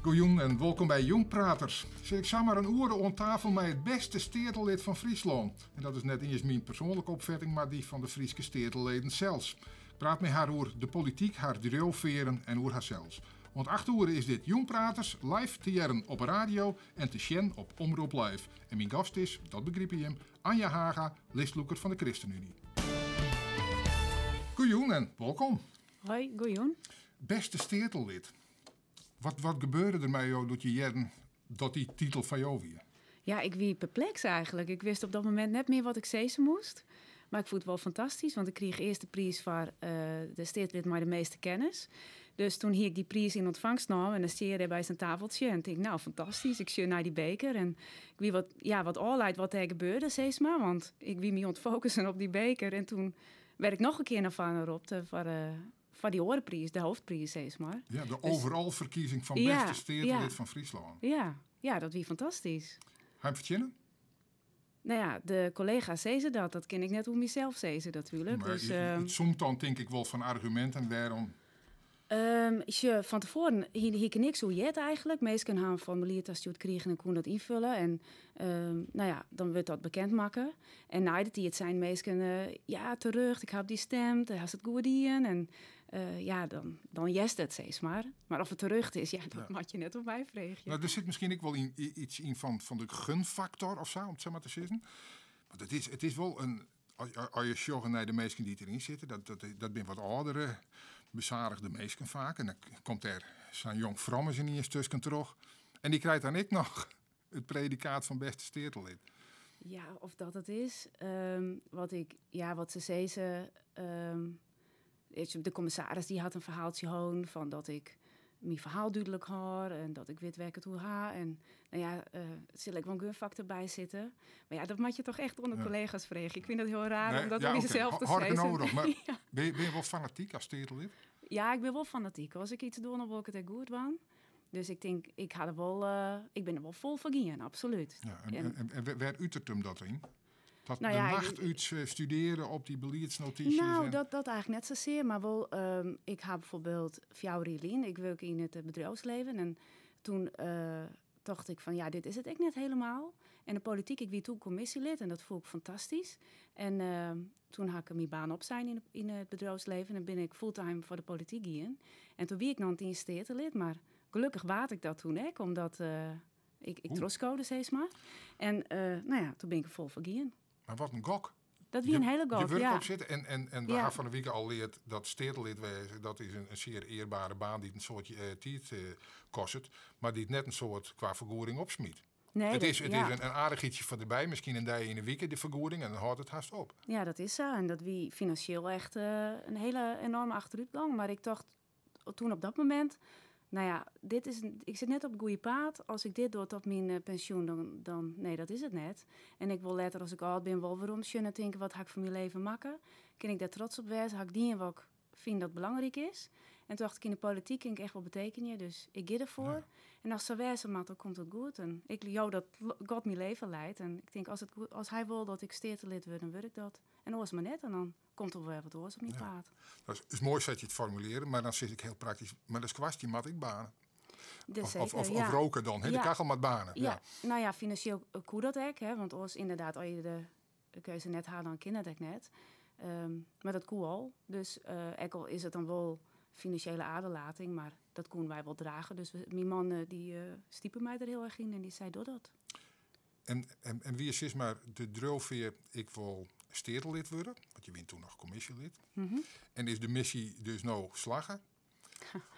Goejûn en wolkom by Jûnpraters. Sit ik samar in oere oan tafel mei it bêste steatelid fan Fryslân. En dat is net iens myn persoanlike opfetting, mar dy fan de Fryske steateleden sels. Ik praat mei har oer de polityk, har driuwfearren en oer harsels. Oant acht oere is dit Jûnpraters, live te hearren op 'e radio en te sjen op Omrop Live. En myn gast is, dat begripe jim, Anja Haga, listlûker fan de ChristenUnie. Goejûn en wolkom. Hoi, goejûn. Bêste steatelid. Wat, wat gebeurde der mei jo doe't je hearden dat dy titel foar jo wie? Ja, ik wie perpleks eigentlik. Ik wist op dat momint net mear wat ik sizze moast. Mar ik fûn it wol fantastysk, want ik krige earst de priis foar uh, de steatelid mei de measte kennis. Dus toen hie ik dy priis yn ûntfangst nommen en dan steane je dêr by sa'n tafeltsje en tink, nou, fantastysk. Ik sjoch nei dy beker en ik wie wat, ja, wat ôflaat wat dêr gebeurde, sis mar. Want ik wie my oan it fokussen op dy beker en toen werd ik noch in kear nei foaren roppen foar, uh, foar dy oare priis, de hoofdpriis, sis mar. Ja, de dus, overal ferkiezing fan bêste steatelid fan Fryslân. Ja, ja, dat wie fantastysk. Ha him fertsjinne? Nou ja, de kollega's sizze dat. Dat kin ik net oer mysels sizze natuerlik. Mar dus, it somt dan tink ik wol fan arguminten wêrom. Um, fan tefoaren hie, hie ik niks oer heard eigentlik. Minsken ha in formulier tastjoerd krigen en koene dat ynfolje. En um, nou ja, dan wurdt dat bekend makke. En nei de tiid seine minsken, uh, ja, terjochte, ik ha op dy stimd, hast it goed dien. En uh, ja, dan, dan hearst it, sis mar. Mar oft it terjochte is, ja, dat ja. moatte je net oan my freegje. Nou, der sit miskien ek wol yn, iets yn fan, fan de gunfaktor of sa, om it sa mar te sizzen. Want it is wol in, as, as je sjogge nei de minsken dy't deryn sitte, dat, dat, dat binne wat âldere, besadigde minsken faak. En dan komt der sa'n jong frommes yniens tuskentroch. En dy krijt dan ek noch it predikaat fan bêste steatelid. Ja, of dat it is. Um, wat, ik, ja, wat se sizze. Um, de kommissaris dy hat in ferhaaltsje holden fan dat ik myn ferhaal dúdlik hâld en dat ik wit wêr't ik it oer ha. En nou ja, uh, sil ek wol in gunfaktor by sitte. Mar ja, dat moatte je toch echt oan de ja. kollega's freegje. Ik fyn dat hiel raar nee, om dat ja, oer jezelf te sizzen. Nodig, mar ja. bin, je, bin je wol fanatyk as steatelid? Ja, ik bin wol fanatyk. As ik iets doch, dan wol ik it ek goed dwaan. Dus ik tink, ik, ha der wol, uh, ik bin der wol fol foar gien, absolút. Ja, en, en, en, wêr uteret him dat yn? Dat nou ja, de nacht út eh, studearje op dy beliedsnotysjes? Nou, dat, dat eigentlik net sasear. Mar wol, um, ik ha byfoarbyld 4 jier lyn, ik wurk yn it bedriuwslibben en toen uh, tocht ik fan, ja, dit is it ek net hielendal. En de polityk, ik wie toen kommisjelid en dat fûn ik fantastysk. En uh, toen ha ik myn baan opsein yn, yn it bedriuwslibben en bin ik fulltime foar de polityk gien. En toen wie ik noch net steatelid, mar gelokkich waard ik dat toen ek, omdat uh, ik, ik trochskode, sis mar. En uh, nou ja, toen bin ik der fol foar gien. Mar wat in gok. Dat wie in hiele gok, Je wurk ja. opsitte en, en, en we ja. ha fan 'e wike al leard dat steatelid wêze, dat is in, in sear earbere baan dy't in soad uh, tiid uh, kostet, mar dy't net in soad kwa fergoeding opsmyt. Nee, it is, dat, it ja. is in, in aardichheidsje foar derby, miskien in dei yn 'e wike de fergoeding en dan hâldt it hast op. Ja, dat is sa. En dat wie finansjeel echt uh, in hiele enoarme achterútgong. Mar ik tocht toen op dat momint, nou ja, dit is, ik sit net op it goede paad. As ik dit doch tot myn uh, pensjoen, dan, dan, nee, dat is it net. En ik wol letter, as ik âld bin, wol weromsjen en tinke, wat ha ik fan myn libben makke? Kin ik dêr trotsk op wêze? Ha ik dien wat ik fyn dat belangryk is? En toen tocht ik, yn de polityk kin ik echt wol betekenje, dus ik gean derfoar. Ja. En as it sa wêze moat, dan komt it goed. En ik leau dat God myn libben liedt. En ik tink, as, it goed, as hy wol dat ik steatelid wurd, dan wurd ik dat. En oars mar net. En dan komt der wer wat oars op myn ja. paad. Dat is moai sa't je it formulearje, mar dan sis ik hiel praktysk, mar de skoarstien moat ek baarne. Dus Of, of, zeker, of, ja. of roke dan, hè? De Ja. kachel moat baarne. Ja. Nou ja, finansjeel koe dat ek. Hè, want oars ynderdaad, as je de keuze net ha, dan kin dat ek net. Um, mar dat koe al. Dus uh, ek al is it dan wol finansjele aderlating, mar dat koene wy wol drage. Dus we, myn man uh, dy uh, stipe my der hiel erch yn en dy sei, doch dat. En, en, en wie sis mar de driuwfear, ik wol steatelid wurde, want je wiene toen noch kommisjelid. Mm -hmm. En is de missy dus no slagge?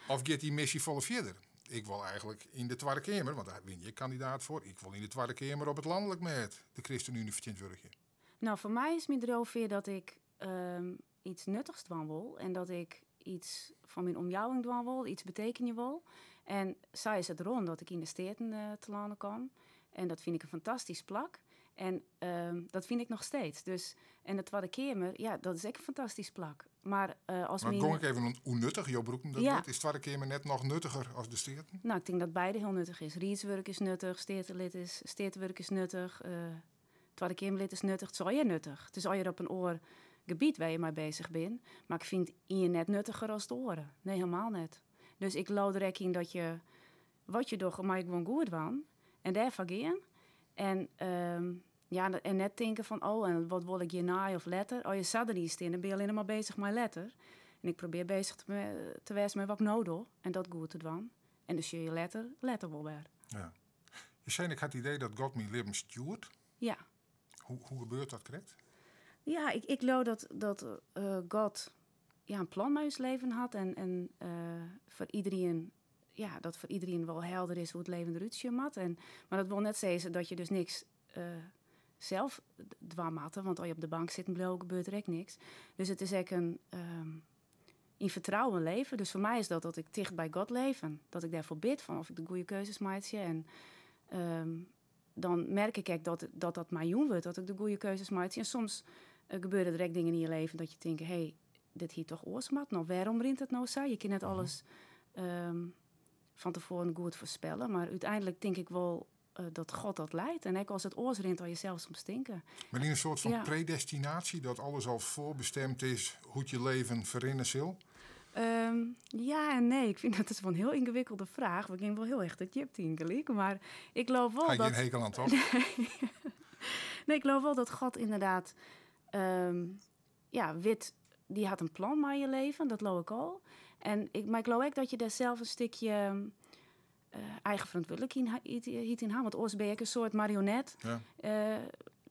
Of giet dy missy folle fierder? Ik wol eigentlik yn de Twadde Keamer, want dêr wie je kandidaat foar. Ik wol yn de Twadde Keamer op it lanlik mêd de ChristenUnie fertsjintwurdigje. Nou, foar my is myn driuwfear dat ik um, iets nuttichs dwaan wol en dat ik iets foar myn omjouwing dwaan wol, iets betekenje wol. En sa is it rûn dat ik yn de Steaten uh, telâne kaam. En dat fyn ik in fantastysk plak. En um, dat fyn ik noch steeds. Dus, en de Twadde Keamer, ja, dat is ek in fantastysk plak. Mar uh, as Mar myn... gong ik even oan ûnnuttich, jo brûkten dat Ja. wurd. Is Twadde Keamer net noch nuttiger as de Steaten? Nou, ik tink dat beide hiel nuttich is. Riedswurk is nuttich, steatelid is, steatewurk is nuttich, uh, Twadde Keamerlid is nuttich. It is allegear nuttich. It is allegear op in oar gebiet wêr't je mei beuzich binne. Mar ik fyn ien net nuttiger as it oare. Nee, hielendal net. Dus ik leau der ek yn dat je... Wat je dogge, mei ik gewoan goed dwaan. En dêrfoar gean. En, ja, en net tinke fan, oh, en wat wol ik hjirnei of letter. As je sa deryn stean, dan binne je allinnich mar beuzich mei letter. En ik probearje beuzich te wêzen mei wat ik no doch en dat goed te dwaan. En dan sjoch je letter wol wer. Ja. Je seine, ik ha it idee dat God myn libben stjoert. Ja. Hoe gebeurt dat krekt? Ja, ik leau dat God, ja, in plan mei ús leven hat en foar iderien, ja, dat foar iderien wol helder is hoe't it leven derút sjen moat. Mar dat wol net sizze dat je dus niks sels dwaan moatte, want as je op de bank sitten bliuwe, gebeurt der ek niks. Dus it is ek in yn fertrouwen leven. Dus foar my is dat dat ik ticht by God leef en dat ik dêrfoar bid fan oft ik de goede keuzes meitsje. En dan merk ik ek dat dat my jûn wurdt, dat ik de goede keuzes meitsje. En soms gebeure der ek dingen yn je leven dat je tinke, hey, dit hie toch oars moatten? Of wêrom rint it no sa? Je kinne net alles fan tefoaren goed foarspelle, mar úteinlik tink ik wol dat God dat leidt. En ek as it oars rint, dan je sels soms tinke. Mar yn in soart fan predestinatie, dat alles al foarbestimd is hoe't je leven ferrinne sil? Ja en nee. Ik fyn dat is wol in hiel yngewikkelde fraach. We gean wol hiel erch de djipte yn gelyk. Mar ik leau wol Ha je dat gjin hekel oan, toch? Nee, ik leau wol dat God ynderdaad ja, wit, dy hat in plan mei je leven, dat leau ik al. Mar ik leau ek dat je dêr sels in stikje eigen ferantwurdlikheid yn ha. Want oars bin je ek in soart marionet, dy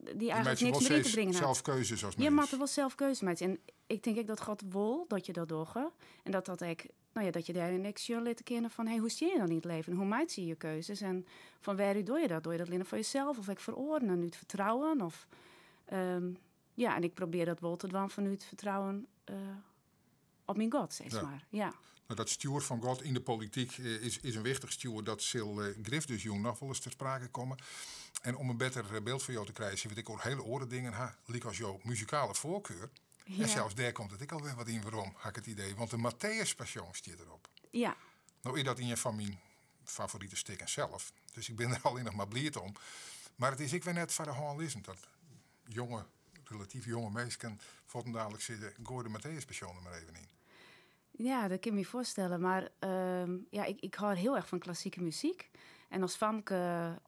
Die eigentlik meitsje niks wol mear yn te bringen hat. Zelf keuzes as Je mens. moatte wol sels keuzes meitsje. En ik tink ek dat God wol dat je dat dogge. En dat dat ek, nou ja, dat je dêr ek sjen litte kinne fan, hey, hoe stean je dan yn it leven? Hoe meitsje je je keuzes? En fan wêrút doe je dat? Doe je dat allinnich foar jezelf of ek foar oaren en út fertrouwen? Of ja, en ik probearje dat wol te dwaan fanút fertrouwen op myn God, sis mar. Ja. Nou, dat stjoer fan God yn de polityk is in wichtich stjoer. Dat sil grif dus jûn noch wolris ter sprake komme. En om in better byld foar jo te krijen, sil ik oer hiele oare dingen ha, lykas jo muzikale foarkar. En sels dêr komt it ek alwer wat yn werom, ha ik it idee. Want de Matthäus Passion stiet derop. Nou is dat ien fan myn favorite stikken sels. Dus ik bin der allinnich mar bliid om. Mar it is ek wer net foar de hân lizzend dat jonge, relatyf jonge minsken fuortendalik sizze, goai de Matthäus Passion der mar even yn. Ja, dat kin ik my foarstelle. Mar ja, ik hâld hiel erch fan klassike muzyk. En as famke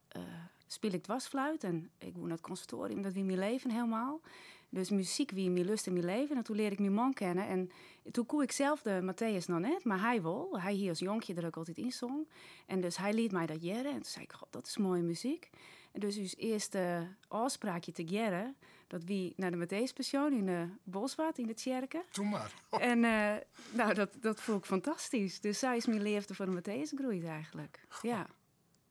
spile ik dwarsfluit en ik woe nei it konservatorium, dat wie myn leven hielendal. Dus muzyk wie myn lust yn myn leven. En doe learde ik myn man kennen. En doe koe ik sels de Matthäus noch net, mar hy wol. Hy hie as jonkje der ek altyd yn song. En dus hy liet my dat hearre. En doe sei ik, god, dat is moaie muzyk. En dus ús earste ôfspraakje tegearre, dat wie nei de Matthäus Passion yn de Bolsward, yn de tsjerke. Doe mar. En nou, dat fûn ik fantastysk. Dus sy is myn leafde foar de Matthäus groeid eigentlik. Goh. Ja.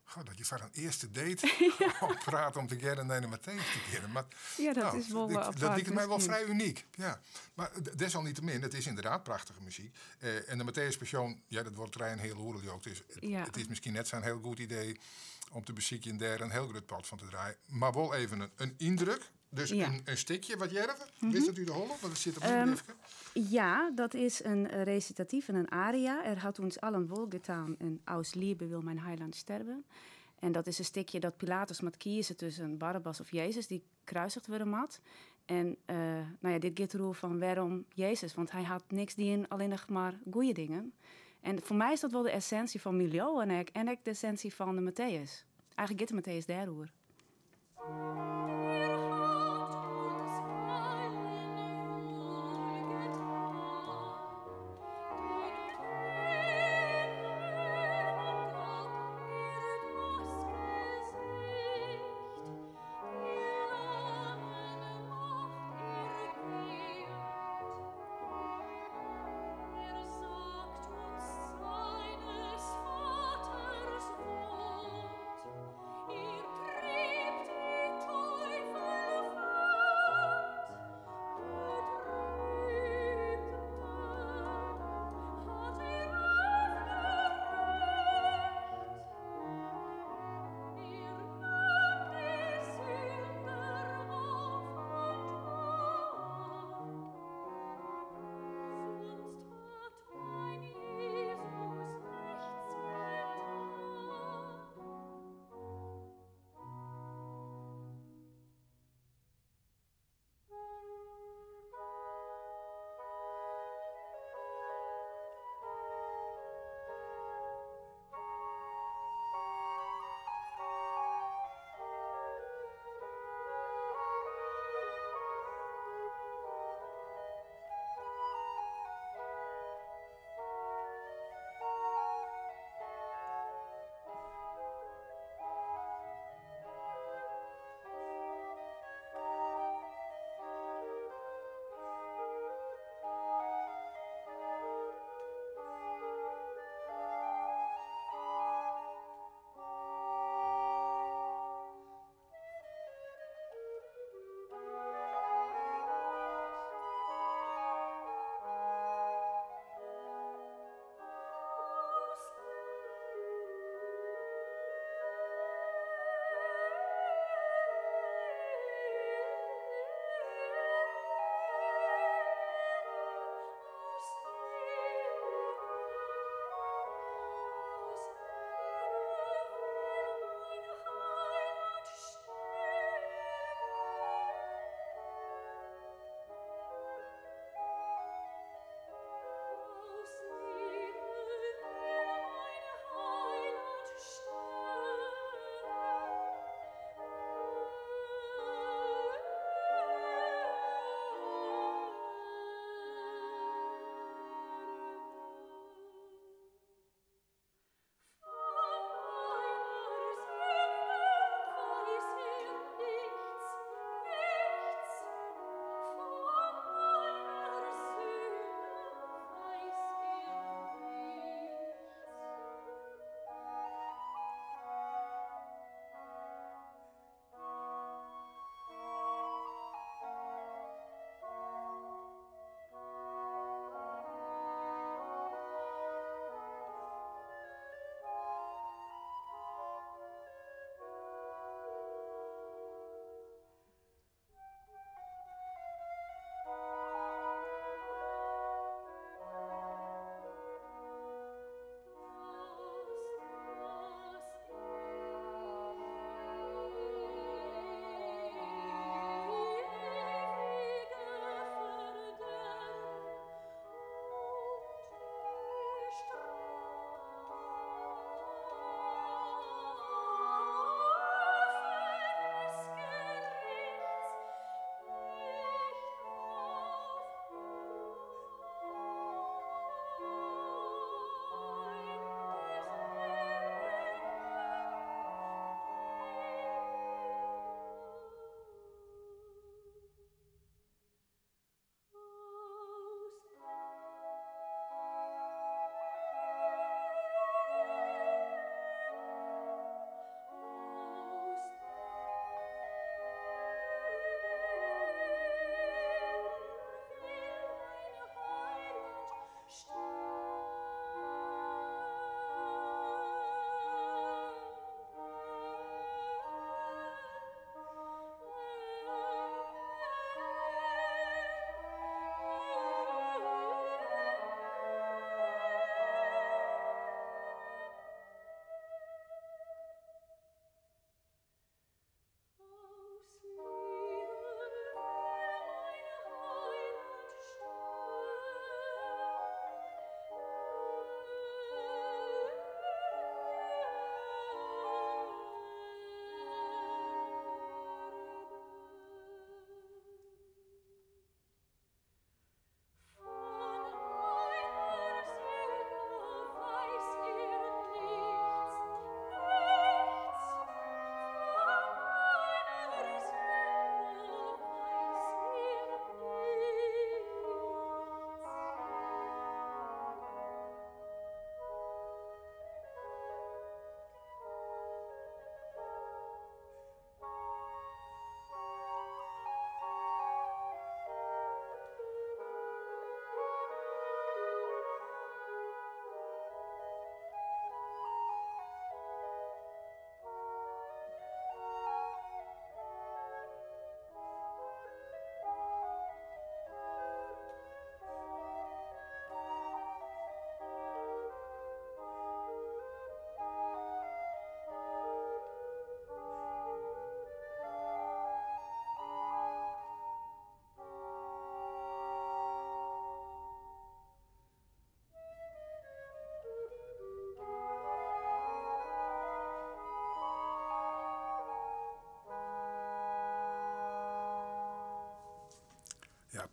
Goh, dat je foar in earste date al praat om tegearre nei de Matthäus te gean. Mar, Ja, dat nou, is wol dat apart liket my wol miskien. frij unyk. Ja. Mar desalniettemin, it is ynderdaad prachtige muzyk. En de Matthäus Passion, ja, dat wurdt in hiel oere ljocht. Dus it is miskien net sa'n hiel goed idee om te besykjen dêr in hiel grut part fan te draaien. Mar wol even in yndruk. Dus in stikje wat hearre we? Wist dat út de holle? Want it sit op myn briefke. Ja, dat is in recitatief en in aria. Er hat ons allen wohlgetan en aus Liebe wil mijn heiland sterven. En dat is in stikje dat Pilatus moat kieze tusken Barabbas of Jezus, dy't kruisigd wurde moat. En dit giet deroer fan wêrom Jezus, want hy hat niks dien, allinnich mar goede dingen. En foar my is dat wol de essinsje fan myn leauw en ek de essinsje fan de Matthäus. Eigentlik giet de Matthäus dêroer. Ihr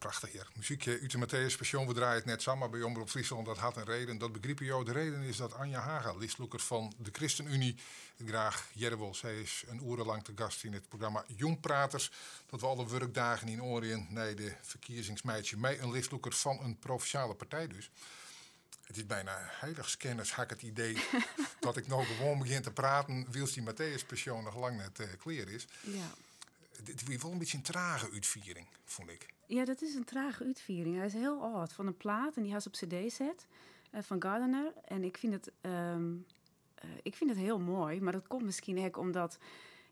Prachtich hear. Muzyk út de Matthäus Passion. We draaie it net samar by Omrop Fryslân. Dat hat in reden. Dat begripe jo. De reden is dat Anja Haga, listlûker fan de ChristenUnie, it graach hearre wol. Sy is in oere lang te gast yn it programma Jûnpraters, dat we alle wurkdagen yn oanrin nei de ferkiezings meitsje mei in listlûker fan in provinsjale partij dus. It is byna heilichskennis, ha ik it idee, dat ik no gewoan begjin te praten wylst dy Matthäus Passion noch lang net eh, klear is. Ja. It wie wol in bytsje in trage útfiering, fûn ik. Ja, dat is in trage útfiering. Hy is hiel âld, fan in plaat en dy ha se op cd set eh, fan Gardner. En ik fyn it, ik fyn it hiel moai, mar dat komt miskien ek omdat,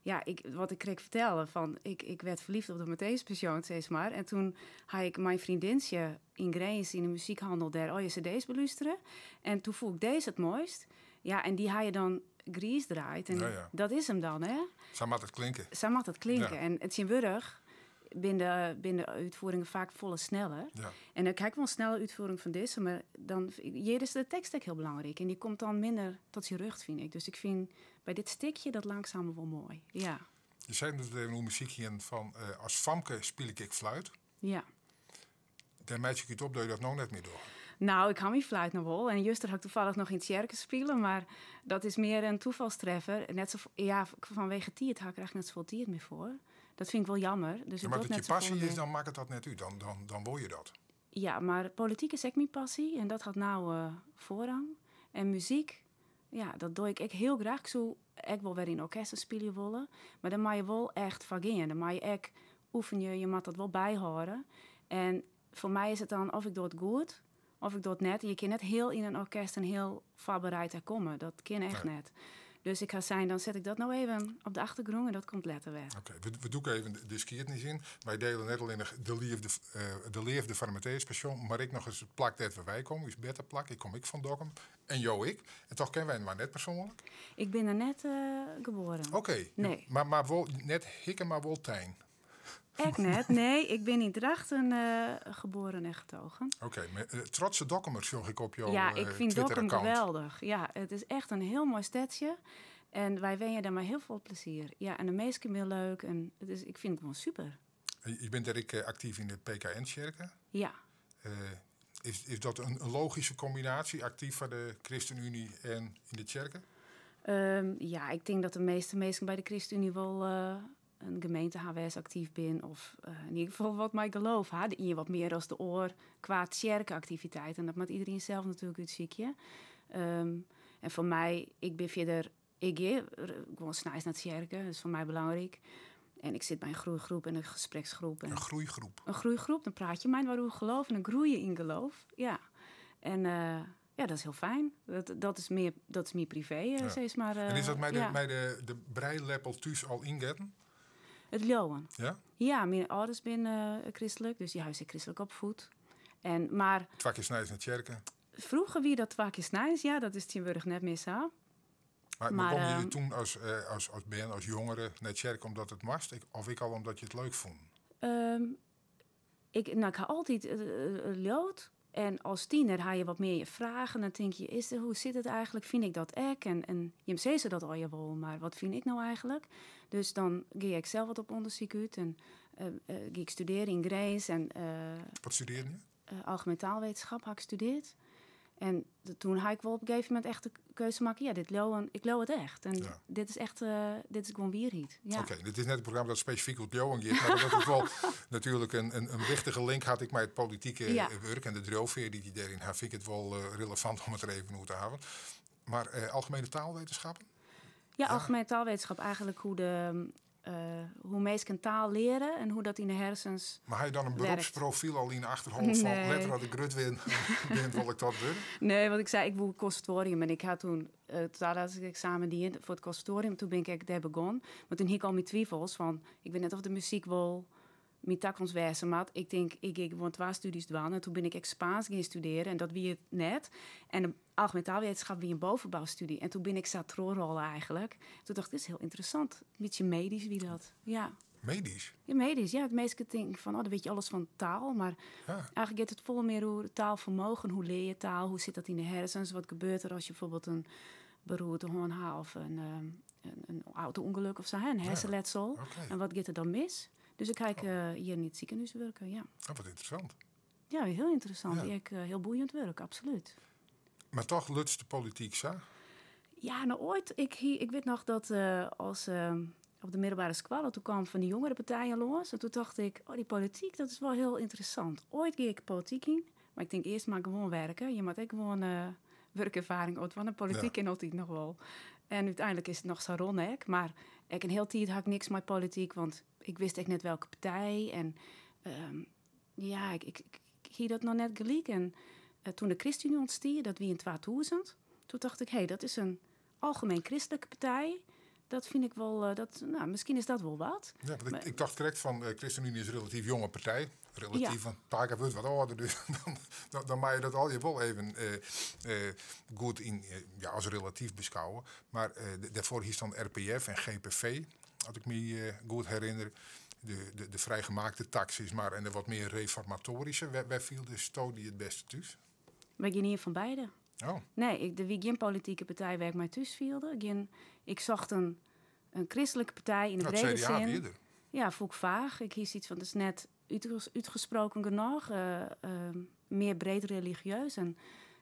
ja, ik, wat ik krekt fertelde, fan ik, ik werd verliefd op de Matthäus Passion, sis mar. En toen ha ik mei in freondintsje yn Grins yn de muzykhannel dêr al je cd's belústere. En toen fûn ik dizze it moaist. Ja, en dy ha je dan griis draaid. En Ja, ja. dat is him dan, hè? Sa moat it klinke. Sa moat it klinke. Ja. En tsjintwurdich binne de útfieringen faak folle sneller. Ja. En dan krijg ik wol in snelle útfiering fan dizze, mar dan hjir is de tekst ek hiel belangryk. En dy komt dan minder tot syn rjocht, fyn ik. Dus ik fyn by dit stikje dat langsame wol moai. Ja. Je seinen dat even oer muzyk hienen fan eh, as famke spile ik fluit. Ja. Dêr meitsje ik út op dat je dat no net mear dogge. Nou, ik ha myn fluit noch wol. En juster ha ik tafallich noch yn tsjerke spile, mar dat is mear in tafalstreffer. Net sa, ja, fanwege tiid ha ik der eigentlik net safolle tiid mear foar. Dat fyn ik wol jammer. Dus Ja, ik mar doch as it net je safolle passy is, mear. dan makket dat net út. Dan, dan, dan wol je dat. Ja, mar polityk is ek myn passy en dat hat no eh, foarrang. En muzyk, ja, dat doch ik ek hiel graach. Ik soe ek wol wer yn orkesten spylje wolle. Mar dan moatte je wol echt foar gean. Dan moatte je ek oefenje, je moatte dat wol byhâlde. En foar my is it dan of ik doch it goed of ik doch it net. En je kinne net hiel yn in orkest en hiel foarbereid dêr komme. Dat kin echt Nee. net. Dus ik ha sein, dan set ik dat no even op de achtergrûn en dat komt letter wer. Oké, we dûke even de skiednis yn. Wy diele net allinnich de leafde, eh, de leafde foar de Matthäus Passion, mar ek noch ris it plak dêr't we wei komme, ús berteplak. Ik kom ek fan Dokkum en jo ek. En toch kenne wy inoar net persoanlik. Ik bin der net eh, geboren. Oké, Nee. mar wol net hikke, mar wol tein. Ek net. Nee, ik bin yn Drachten eh, geboren en getogen. Oké, mar, eh, trotse Dokkumer sjoch ik op jo Ja, ik fyn Dokkum Twitter-account. geweldich. Ja, it is echt in hiel moai stedsje. En wy wenje dêr mei hiel folle plezier. Ja, en de minsken binne leuk. En it is, ik fyn it gewoan super. Je bent dêr ek eh, aktyf yn de PKN-tsjerke. Ja. Eh, is, is dat in logyske kombinaasje, aktyf foar de ChristenUnie en yn de tsjerke? Ja, ik tink dat de measte minsken by de ChristenUnie wol eh, in gemeente ha wêr't se aktyf binne. Of eh, yn ieder gefal wat mei geloof ha. De ien wat mear as de oar kwa tsjerkeaktiviteit. En dat moat iderien sels natuerlik útsykje. En foar my, ik bin fierder... Ik gean gewoan sneins nei tsjerke, dat is foar my belangryk. En ik sit by in groeigroep en in gespreksgroep. En In groeigroep? In groeigroep, dan prate je mei inoar oer geloof en dan groei je yn geloof. Ja. En eh, ja, dat is hiel fijn. Dat is mear, dat is mear privee, eh, sis mar. En is dat ja. mei de brijleppel thús al yngetten? It leauwen. Ja? Ja, myn âlders binne kristlik, dus dy ha ús ek kristlik opfied. En, mar Twa kear sneins nei tsjerke? Froeger wie dat twa kear sneins, ja, dat is tsjintwurdich net mear sa. Mar Mar, begûnen jullie ehm, toen eh, as bern, as jongere nei tsjerke omdat it moast? Of ek al omdat je it leuk fûnen? Ik, nou, ik ha altyd leaud. En as tiener ha je wat mear je fragen. Dan tink je, hoe sit it eigentlik? Fyn ik dat ek? En jim sizze dat allegear wol, mar wat fyn ik no eigentlik? Dus dan gean ik sels wat op ûndersyk út. En gean ik studearjen yn Grins. En, Wat studearre je? Algemeen taalwetenschap ha ik studearre. En toen ha ik wol op in gegeven momint echt de keuze makke. Ja, dit leauwen, ik leau it echt. En dit is echt, dit is gewoan wierheid. Ja. Oké, dit is net in programma dat spesifyk oer leauwen giet, mar dat it wol natuerlik in wichtige link hat ek mei it politike wurk en de driuwfear dy't je dêryn ha, fyn ik it wol relevant om it der even oer te hawwen. Mar algemene taalwetenschappen? Ja, algemene taalwetenschap. Eigentlik hoe minsken taal leare en hoe't dat yn de hersens Mar ha je dan in werkt. beropsprofyl al yn de achterholle fan Nee. letter as ik grut bin, wol ik dat wurde? Nee, want ik sei, ik woe konservatorium en ik ha toen tariedingseksamen dien foar it konservatorium. Toen bin ik ek dêr begûn. Mar toen hie ik al myn twivels fan, ik wit net oft de muzyk wol myn takomst wêze moat. Ik tink, ik gean gewoan 2 studies dwaan. En toen bin ik ek Spaansk gean studearjen en dat wie it net. En de algemeen taalwetenschap wie in bovenbouwstudie. En toen bin ik sa trochrolle eigentlik. Toen tocht ik, dit is hiel ynteressant. In bytsje medysk wie dat. Ja. Medysk? Ja, medysk. Ja, it measte tinken fan, oh, dan wit je alles fan taal. Mar eigentlik giet it folle mear oer taalfermogen. Hoe lear je taal? Hoe sit dat yn de hersens? Wat gebeurt der as je byfoarbyld in beroerte hân ha of in auto-ûngelok of sa, hè, in hersenletsel. En wat giet der dan mis? Dus ik ha ek hjir yn it sikehûs wurke, ja. Oh, wat ynteressant. Ja, hiel ynteressant. Ja. Ek hiel boeiend wurk, absolút. Mar toch luts de polityk sa? Ja, no oait, ik wit noch dat as op de middelbere skoalle, toen kaam fan dy jongerenpartijen lâns en toen tocht ik, oh, dy polityk, dat is wol hiel ynteressant. Oait gean ik polityk yn, mar ik tink earst mar gewoan werke. Je moatte ek gewoan wurkerfaring opdwaan en polityk kin altyd noch wol. En úteinlik is it noch sa rûn ek, mar ek in hiel tiid ha ik niks mei polityk, want ik wist ek net welke partij en ja, ik hie dat noch net gelyk. En toen de ChristenUnie ûntstie, dat wie yn 2000, toen tocht ik, hé, dat is in algemeen kristlike partij. Dat fyn ik wol, dat, no, miskien is dat wol wat. Ja, want ik tocht krekt fan, ChristenUnie is in relatyf jonge partij. Relatyf, want Pake wurdt wat âlder, dus dan mei je dat al je wol even goed yn, ja, as relatyf beskôgje. Mar dêrfoar hiest dan RPF en GPV, as ik my goed herinner. De vrijgemaakte tak sis mar en de wat mear reformatoaryske. Wêr fieldesto dy it bêste thús? By gjin ien fan beide. Nee, der wie gjin politike partij wêr't ik my thús fielde. Gjin, ik socht in kristlike partij yn de Dat brede CDA sin. wie der. Ja, fûn ik faach. Ik hie soiets fan, dat is net útgesproken genôch. Mear breed religieus. En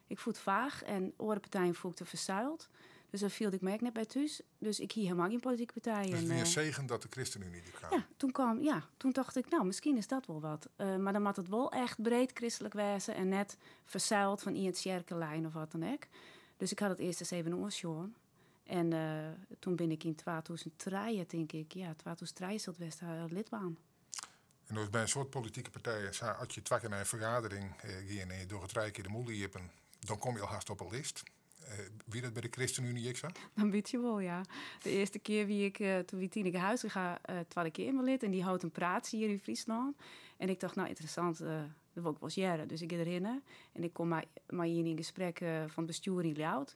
ik fûn it faach en oare partijen fûn ik te fersuild. Dus dêr fielde ik my ek net by thús. Dus ik hie hielendal gjin politike partij. Dus it En, wie in segen dat de ChristenUnie der kaam? Ja, toen tocht ik, no, miskien is dat wol wat. Mar dan moat it wol echt breed kristlik wêze en net fersuild fan ien tsjerkelijn of wat dan ek. Dus ik ha dat earst ris even oansjoen. En toen bin ik yn 2003, tink ik, ja, 2003 sil it west ha, lid wurden. En dat is by in soad politike partijen, sa, as je twa kear nei in fergadering gean en je dogge 3 kear de mûle iepen, dan komme je al hast op 'e list. Wie dat by de ChristenUnie ek sa? In bytsje wol, ja. De earste kear wie ik, toen wie Tineke Huizinga Twadde Keamerlid en dy hold in praatsje hjir yn Fryslân. En ik tocht, no, ynteressant, dat wol ik wol ris hearre. Dus ik gean derhinne en ik kom mei ien yn gesprek fan it bestjoer yn Ljouwert.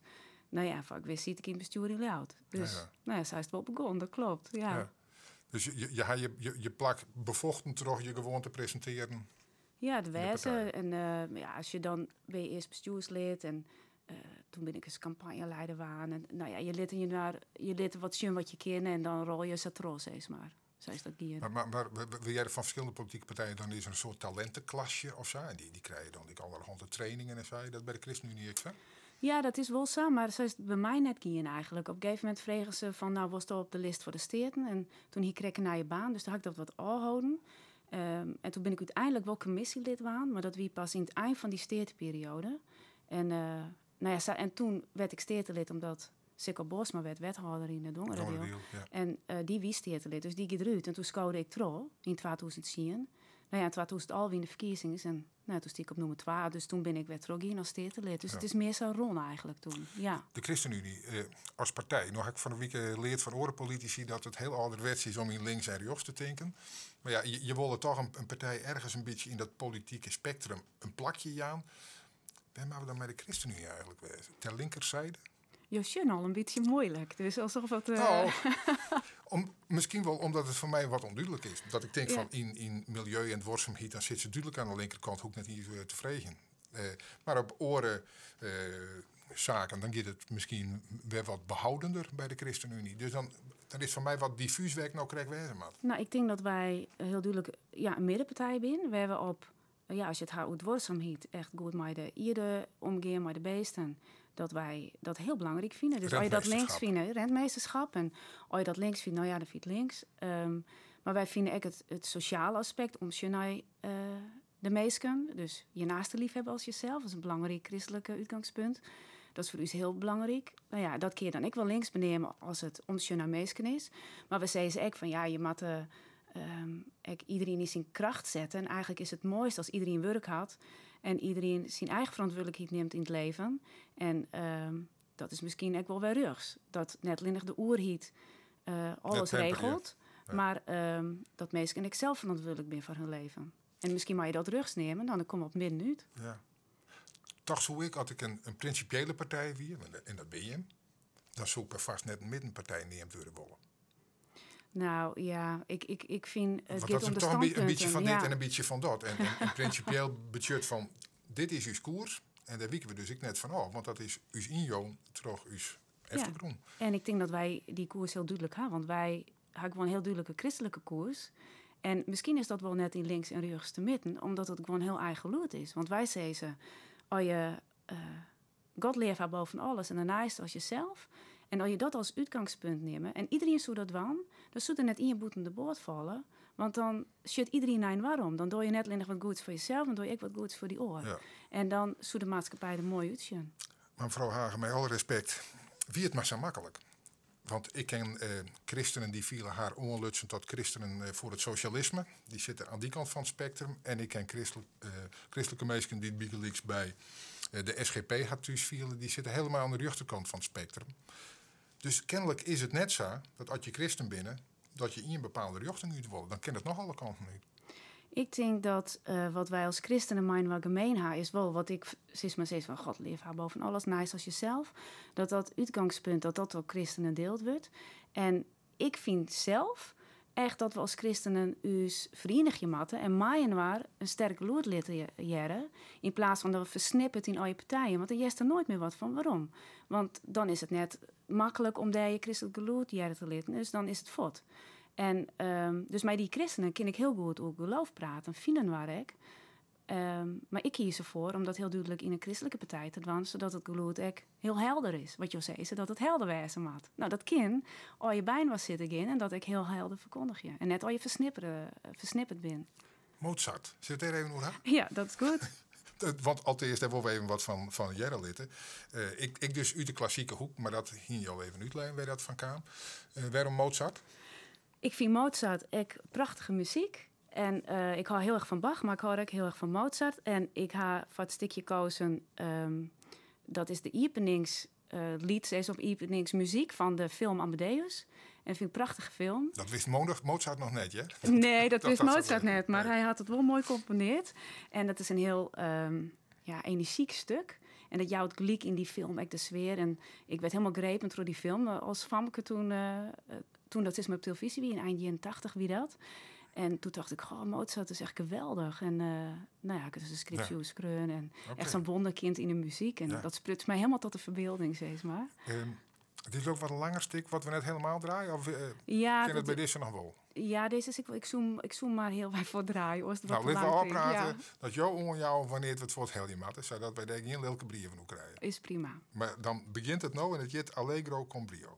No ja, foar ik wist siet ik yn it bestjoer yn Ljouwert. Dus, no ja, sa is it wol begûn, dat kloppet, ja. Ja. Dus je ha je plak befochten troch je gewoan te presintearjen? Ja, de In de wêze. partij. En ja, as je dan bin je earst bestjoerslid en toen bin ik ris kampanjeleider wurden. En, no ja, je litte je naar, je litte wat sjen wat je kinne en dan rol je sa troch, sis mar. Sa is dat gien. Mar we hearre fan ferskillende politike partijen, dan is der in soart talinteklasje of sa. En dy krije dan ek allerhande trainingen en sa. Is dat by de ChristenUnie ek sa? Ja, dat is wol sa, mar sa is it by my net gien eigentlik. Op in gegeven momint fregen se fan, no, wolsto op de list foar de Steaten? En toen hie ik krekt in nije baan, dus toen ha ik dat wat ôfholden. En toen bin ik úteinlik wol kommisjelid wurden, mar dat wie pas yn it ein fan dy steateperioade. En no ja, sa, en toen werd ik steatelid omdat Sicco Boorsma werd wethâlder yn de Dongeradiel. Dongeradiel, ja. En dy wie steatelid, dus dy gie derút. En toen skode ik troch yn 2010. No ja, yn 2011 wiene de ferkiezings en no, toen stie ik op nûmer 2, dus toen bin ik wer trochgien as steatelid. Dus it is mear sa rûn eigentlik toen, ja. De ChristenUnie as partij, no ha ik fan 'e wike leard fan oare politisy dat it hiel âlderwets is om yn links en rjochts te tinken. Mar ja, je wolle toch in partij ergens in bytsje yn dat politike spektrum in plakje jaan. Wêr moatte we dan mei de ChristenUnie eigentlik wêze? Ter linkerzijde? Jo sjogge al in bytsje muoilik, dus alsof it No, miskien wol omdat it foar my wat ûndúdlik is. Dat ik tink fan yn miljeu en duorsumheid, dan sit se dúdlik oan de linkerkant, hoech ik net iens te freegjen. Mar op oare saken, dan giet it miskien wer wat behoudender by de ChristenUnie. Dus dan is it foar my wat diffús wêr ik no krekt wêze moat. No, ik tink dat wy hiel dúdlik, ja, in middenpartij binne, wêr we op, ja, as je it ha oer duorsumheid, echt goed mei de ierde omgean, mei de beesten, dat wy dat hiel belangryk fine. Dus as je dat links Rentmeesterschap. fine, rentmeesterschap, en as je dat links fine, no ja, dan fyn it links. Mar wy fine ek it sosjale aspekt om sjen nei de minsken, dus je naaste lief hebben als jezelf, dat is in belangryk kristlik útgongspunt. Dat is foar ús hiel belangryk. No ja, dat kin je dan ek wol links beneame as it om sjen nei minsken is. Mar we sizze ek fan, ja, je moatte ek iderien yn syn kracht sette. En eigentlik is it moaiste as iderien wurk hat en iderien syn eigen ferantwurdlikheid nimt yn it leven. En dat is miskien ek wol wer rjochts. Dat net allinnich de oerheid alles Net pamperje. regelt, mar dat minsken ek sels ferantwurdlik binne foar hun leven. En miskien mei je dat rjochts neame, dan kom op midden út. Ja. Toch soe ik, as ik in prinsipiële partij wie, en dat bin je, dan soe ik per vast net in middenpartij neamd wurde wolle. No ja, ik fyn it Want giet dat is om de toch een bytsje standpunten, fan dit ja. en in bytsje fan dat. En prinsipieel betsjut fan, dit is ús koers en dêr wike we dus ek net fan ôf, want dat is ús ynjûn troch ús eftergrûn. En ik tink dat wy dy koers hiel dúdlik ha, want wy ha gewoan in hiel dúdlike kristlike koers. En miskien is dat wol net yn links en rjochts te mjitten, omdat it gewoan hiel eigen lûd is. Want wy sizze, as je God leaf ha boven alles en de neiste as jesels. En as je dat as útgangspunt nimme, en iderien soe dat dwaan, dan soe der net ien bûten de boat falle. Want dan sjocht iderien nei inoar om. Dan doch je net allinnich wat goeds foar jesels, mar doch je ek wat goeds foar dy oar. En dan soe de maatskippij der moai útsjen. Mar mefrou Hagen, mei alle respekt, wie it mar sa maklik? Want ik ken kristenen dy fiele har oanlutsen tot kristenen foar it sosjalisme. Dy sitte oan dy kant fan it spektrum. En ik ken kristlike minsken dy't bygelyks by de SGP har thús fiele. Dy sitte helemaal oan de rjochterkant fan it spektrum. Dus kenlik is it net sa dat as je kristen binne, dat je ien bepaalde rjochting út wolle. Dan kin it noch alle kanten út. Ik tink dat wat wy as kristenen mei-inoar gemeen ha, is wol wat ik sis mar sis fan God leaf ha boven alles, neist as jesels. Dat dat útgangspunt, dat dat troch kristenen dield wurdt. En ik fyn sels echt dat we as kristenen ús ferienigje moatte en mei-inoar in sterk lûd litte hearre, yn plaats fan dat we fersnipperd yn al je partijen. Want dan hearst der noait mear wat fan. Waarom? Want dan is it net maklik om dêr je kristlik gelûd hearre te litten, dus dan is it fuort. En dus mei dy kristenen kin ik hiel goed oer geloof praten, fine inoar ek. Mar ik kies derfoar om dat hiel dúdlik yn in kristlike partij te dwaan, sadat it gelûd ek hiel helder is. Wat jo sizze, dat it helder wêze moat. No, dat kin as je byinoar sitte gean en dat ek hiel helder ferkondigje. En net as je fersnipperd binne. Mozart, sit dêr even oer ha? Ja, dat is goed. Want alteast, dêr wolle we even wat fan hearre litte. Ik dus út de klassike hoek, mar dat hiene jo al even útlein wêr dat fan kaam. Wêrom Mozart? Ik fyn Mozart ek prachtige muzyk. En ik hâld hiel erch fan Bach, mar ik hâld ek hiel erch fan Mozart. En ik ha foar it stikje kozen, dat is de iepeningsliet, is op iepeningsmuzyk fan de film Amadeus. En fyn ik in prachtige film. Dat wist Mozart noch net, hè? Nee, dat wist Dat Mozart soe net, mar nee. hy hat it wol moai komponearre. En dat is in hiel enerzjyk stik. En dat jout gelyk yn dy film ek de sfear. En ik waard hielendal grepen troch dy film. As famke toen dat sis mar op telefyzje wie, yn ein jierren 80 wie dat. En toen tocht ik, goh, Mozart is echt geweldich. En ik ha dus in skripsje skreaun. En echt sa'n wonderkind yn de muzyk. En dat spruts my hielendal tot de ferbylding, sis mar. It is ek wat in langer stik wat we net hielendal draaie? Of kin it by dizze noch wol? Ja, dizze is, ik soe mar hiel wy foar draaie, oars wat Litte we lang klinkt, ôfprate ja. dat jo oanjouwe wannear't we it fuorthelje moatte, sadat wy dêr gjin lilke brieven oer krije. Is prima. Mar dan begjint it no en it hjit Allegro con brio.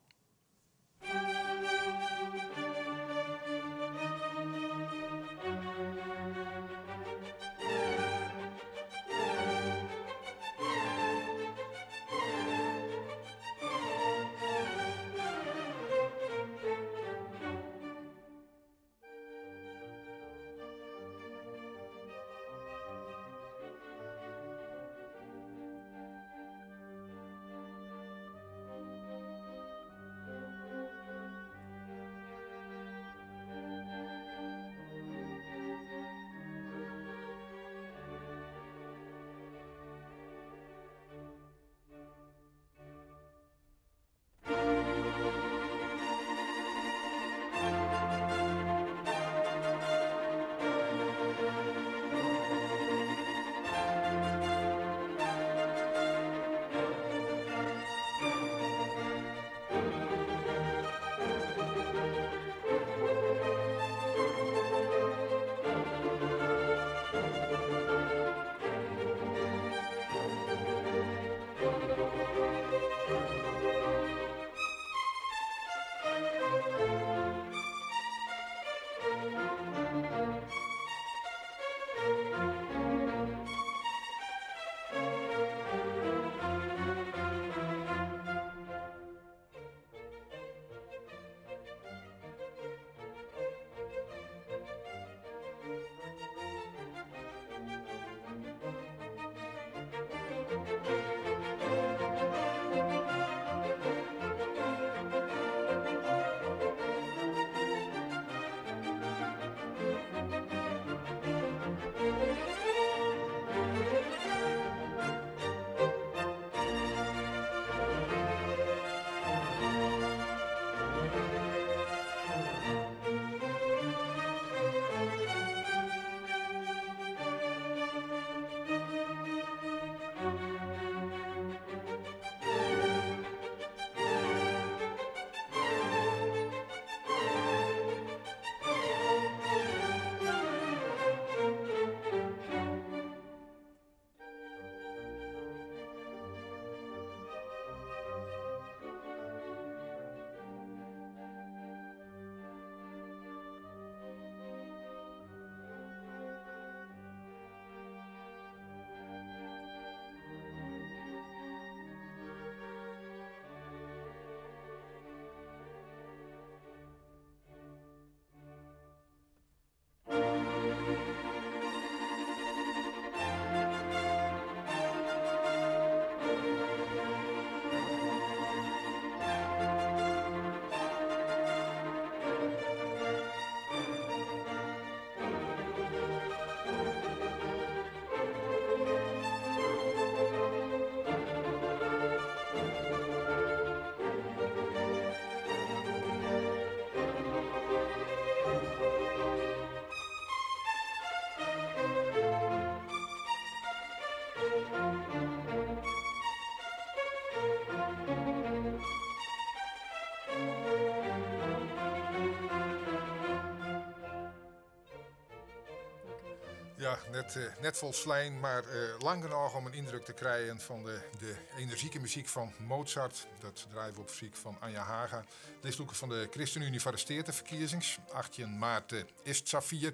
Net, net folslein, mar lang genôch om in yndruk te krijen fan de, de enerzjike muzyk fan Mozart. Dat draaie we op fersyk fan Anja Haga, listlûker fan de ChristenUnie foar de Steateferkiezings. 18 maart is it safier.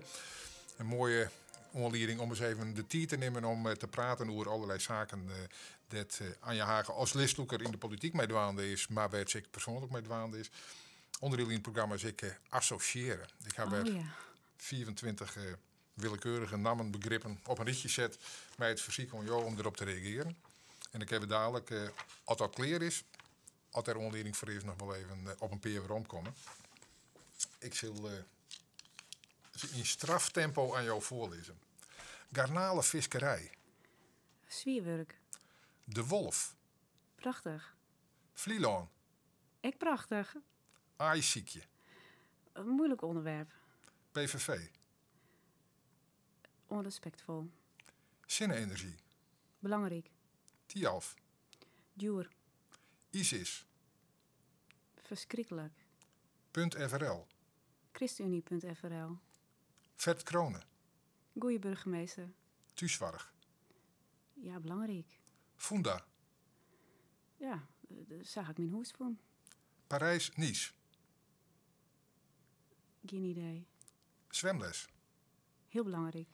In moaie oanlieding om ris even de tiid te nimmen om te praten oer allerlei saken dêr't Anja Haga as listlûker yn de polityk mei dwaande is, mar wêr't se ek persoanlik mei dwaande is. Underdiel yn it programma is ek assosjeare. Ik ha wer 25 willekeurige nammen, begrippen op in rychje set mei it fersyk oan jo om derop te reagearjen. En dan kinne we dalik, as dat klear is, as der oanlieding foar is, noch wol even op in pear weromkomme. Ik sil se yn straf tempo oan jo foarlizze. Garnalefiskerij. Swier wurk. De wolf. Prachtich. Flylân. Ek prachtich. Aaisykje. In muoilik ûnderwerp. PVV. Ûnrespektfol. Sinne-enerzjy. Belangryk. Thialf. Djoer. ISIS. Ferskriklik. Punt FRL. ChristenUnie.frl. Ferd Crone. Goeie burgemeester. Thússoarch. Ja, belangryk. Funda. Ja, sa ha ik myn hûs fûn. Parys-Nice. Gjin idee. Swimles. Hiel belangryk.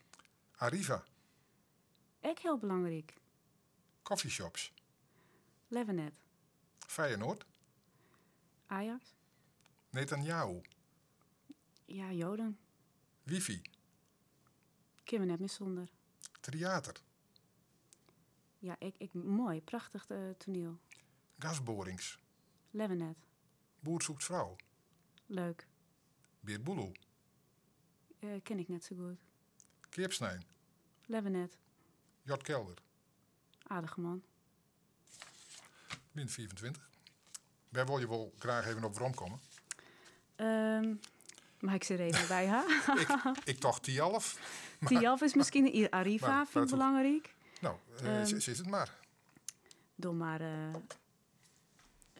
Arriva. Ek hiel belangryk. Coffeeshops. Leaver net. Feyenoord. Ajax. Netanyahu. Ja, Joden. Wifi. Kinne we net mear sûnder. Tryater. Ja, ik, ik, moai, prachtich toaniel. Gasboarings. Leaver net. Boer zoekt vrouw. Leuk. Bear Boeloe. Ken ik net sa goed. Keapsnein. Leaver net. Jort Kelder. Aardige man. Min 25. Wêr wolle je wol graach even op weromkomme? Mei ik se der even by ha? Ik tocht Thialf. Thialf is miskien Arriva fyn ik belangryk. No, sis it mar. Doch mar.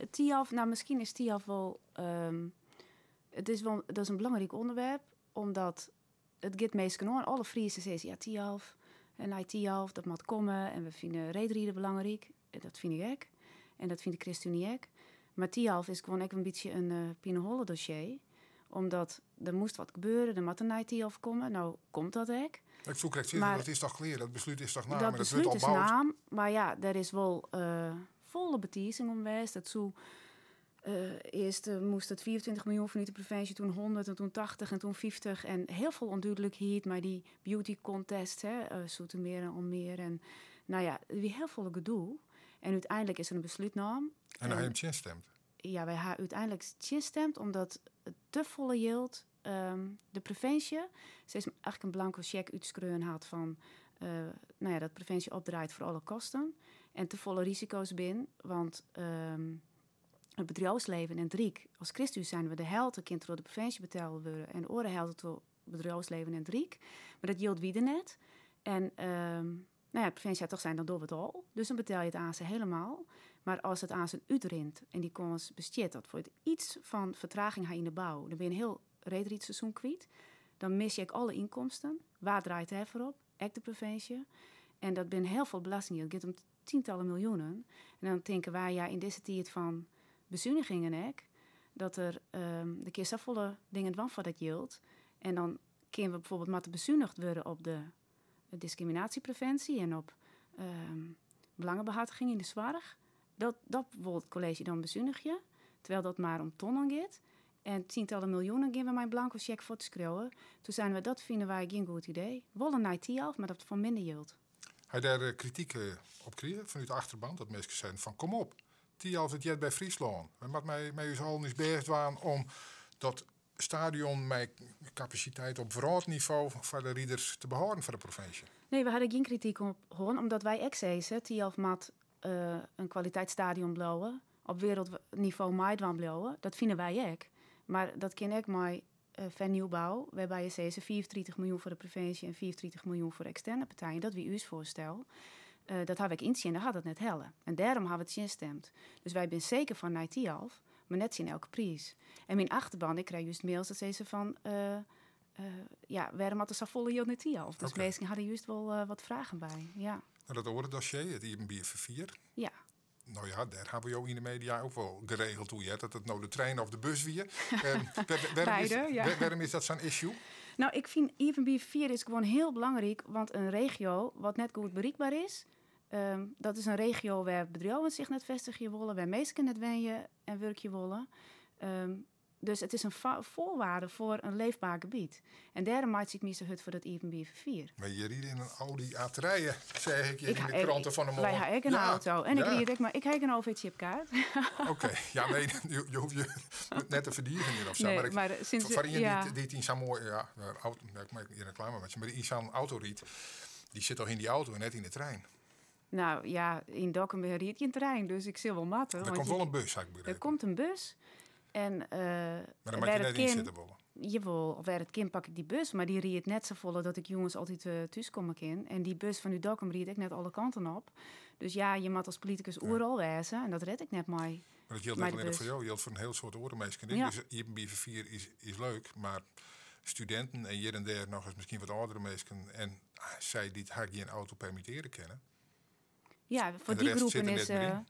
Thialf, no, miskien is Thialf wol. It is wol, dat is in belangryk ûnderwerp, omdat it giet minsken oan. Alle Friezen sizze ja, Thialf en nei Thialf, dat moat komme. En we fine reedriden belangryk. Dat fyn ik ek. En dat fynt de ChristenUnie ek. Mar Thialf is gewoan ek in bytsje in pineholle dossier. Omdat der moast wat gebeure, der moat in nij Thialf komme. No komt dat ek. Ik soe krekt sizze, dat is toch klear? Dat beslút is toch naam? Dat en dat wurdt beslút al is boud? naam, mar ja, der is wol folle betizing om west. Dat soe, earst moast it 25 miljoen fanút de provinsje, toen 100 en toen 80 en toen 50. En hiel folle ûndúdlikheid mei dy beauty contest, hè, Zoetermeer en Almere. En, no ja, der wie hiel folle gedoe. En úteinlik is der in beslút naam. En dan ha je him tsjinstimd? Ja, wy ha úteinlik tsjinstimd omdat it te folle jild, de provinsje, sis mar, eigentlik in blanko sjek útskreaun hat fan, no ja, dat de provinsje opdraait foar alle kosten en te folle risiko's bin, want it bedriuwslibben en it Ryk, as ChristenUnie seine we de helte kin troch de provinsje betelle wurde en de oare helte troch bedriuwslibben en it Ryk. Mar dat jild wie der net. En no ja, de provinsje hat toch sein, dan dogge we it al. Dus dan betelje it aanst helemaal. Mar as it aanst útrint en dy kâns bestiet dat foar it iets fan fertraging ha yn de bou, dan bin je in hiel reedrydseizoen kwyt. Dan mis je ek alle ynkomsten. Wa draait dêrfoar op? Ek de provinsje. En dat binne hiel folle belastingjild. It giet om tientallen miljoenen. En dan tinke wy, ja, yn dizze tiid fan besunigingen ek, dat der kin safolle dingen dwaan foar dat jild. En dan kinne we bijvoorbeeld moatte besunigd wurde op de diskriminaasjeprevinsje en op belangebehartiging yn de soarch. Dat wol it kolleezje dan besunigje, terwijl dat mar om tonnen giet. En tientallen miljoenen gean we mei in blanko sjek foar te skriuwen. Toen seine we, dat fine wy gjin goed idee. Wol in nij Thialf, mar dat foar minder jild. Ha je dêr krityk op krigen fanút de achterban? Dat minsken seinen fan kom op, Thialf it heart by Fryslân. Wy moatte mei ús allen ús bêst dwaan om dat stadion mei kapasiteit op wrâldnivo foar de riders te behâlden foar de provinsje. Nee, we ha der gjin krityk op hân, omdat wy ek sizze, Thialf moat in kwaliteitsstadion bliuwe, op wereldnivo meidwaan bliuwe. Dat fine wy ek. Mar dat kin ek mei fernieuwbou, wêrby je sizze 35 miljoen foar de provinsje en 35 miljoen foar eksterne partijen. Dat wie ús foarstel. Dat ha we ek yntsjinne, dat hat it net helle. En dêrom ha we tsjinstimd. Dus wy binne seker foar nij Thialf, mar net tsjin elke priis. En myn achterban, ik krij just mails dat sizze fan, Ja, wêrom moat der safolle jild nei Thialf? Dus minsken ha der just wol wat fragen by. Ja. Nou, dat oare dossier, it iepenbier ferfier. No ja, dêr hawwe jo yn de media ek wol geregeld oer heard, dat it no de trein of de bus wie. Beide, ja. Wêrom is dat sa'n issue? No, ik fyn iepenbier ferfier is gewoan hiel belangryk, want in regio wat net goed berikber is, dat is in regio wêr bedriuwen sich net festigje wolle, wêr minsken net wenje en wurkje wolle. Dus it is in foarwaarde foar in leefber gebiet. En dêrom meitsje ik my sa hurd foar dat iepenbier ferfier. Mar je ride yn in Audi A3, seach ik hjir yn de krante fan 'e moarn. Wy ha ek in auto. En ik ried ek, mar ik ha ek in OV-chipkaart. Oké, ja, nee, je hoecht je net te ferdigenjen of sa. Nee, mar ik, mar sinds foar ien dy't yn sa'n moai, ja, auto, ik mei gjin reklame meitsje, mar dy't yn sa'n auto rydt, dy sit toch yn dy auto en net yn de trein? Nou ja, yn Dokkum rydt gjin trein, dus ik sil wol moatte. Der want komt je wol in bus, ha ik begrepen. Der komt in bus. En, Mar dan moat je wêr net it yn kin sitte wolle. Jawol, wêr it kin pak ik dy bus, mar dy rydt net safolle dat ik jûns altyd thús komme kin. En dy bus fanút Dokkum rydt ek net alle kanten op. Dus ja, je moatte as politikus oeral wêze en dat red ik net Maar dat jildt mei net de allinnich bus. foar jo, jildt foar in hiel soad oare minsken ek. Dus iepenbier ferfier is leuk, mar studinten en hjir en dêr noch ris miskien wat âldere minsken en sy dy't har gjin auto permittearje kinne. Ja, foar En de dy rest sit groepen der is, net mear yn.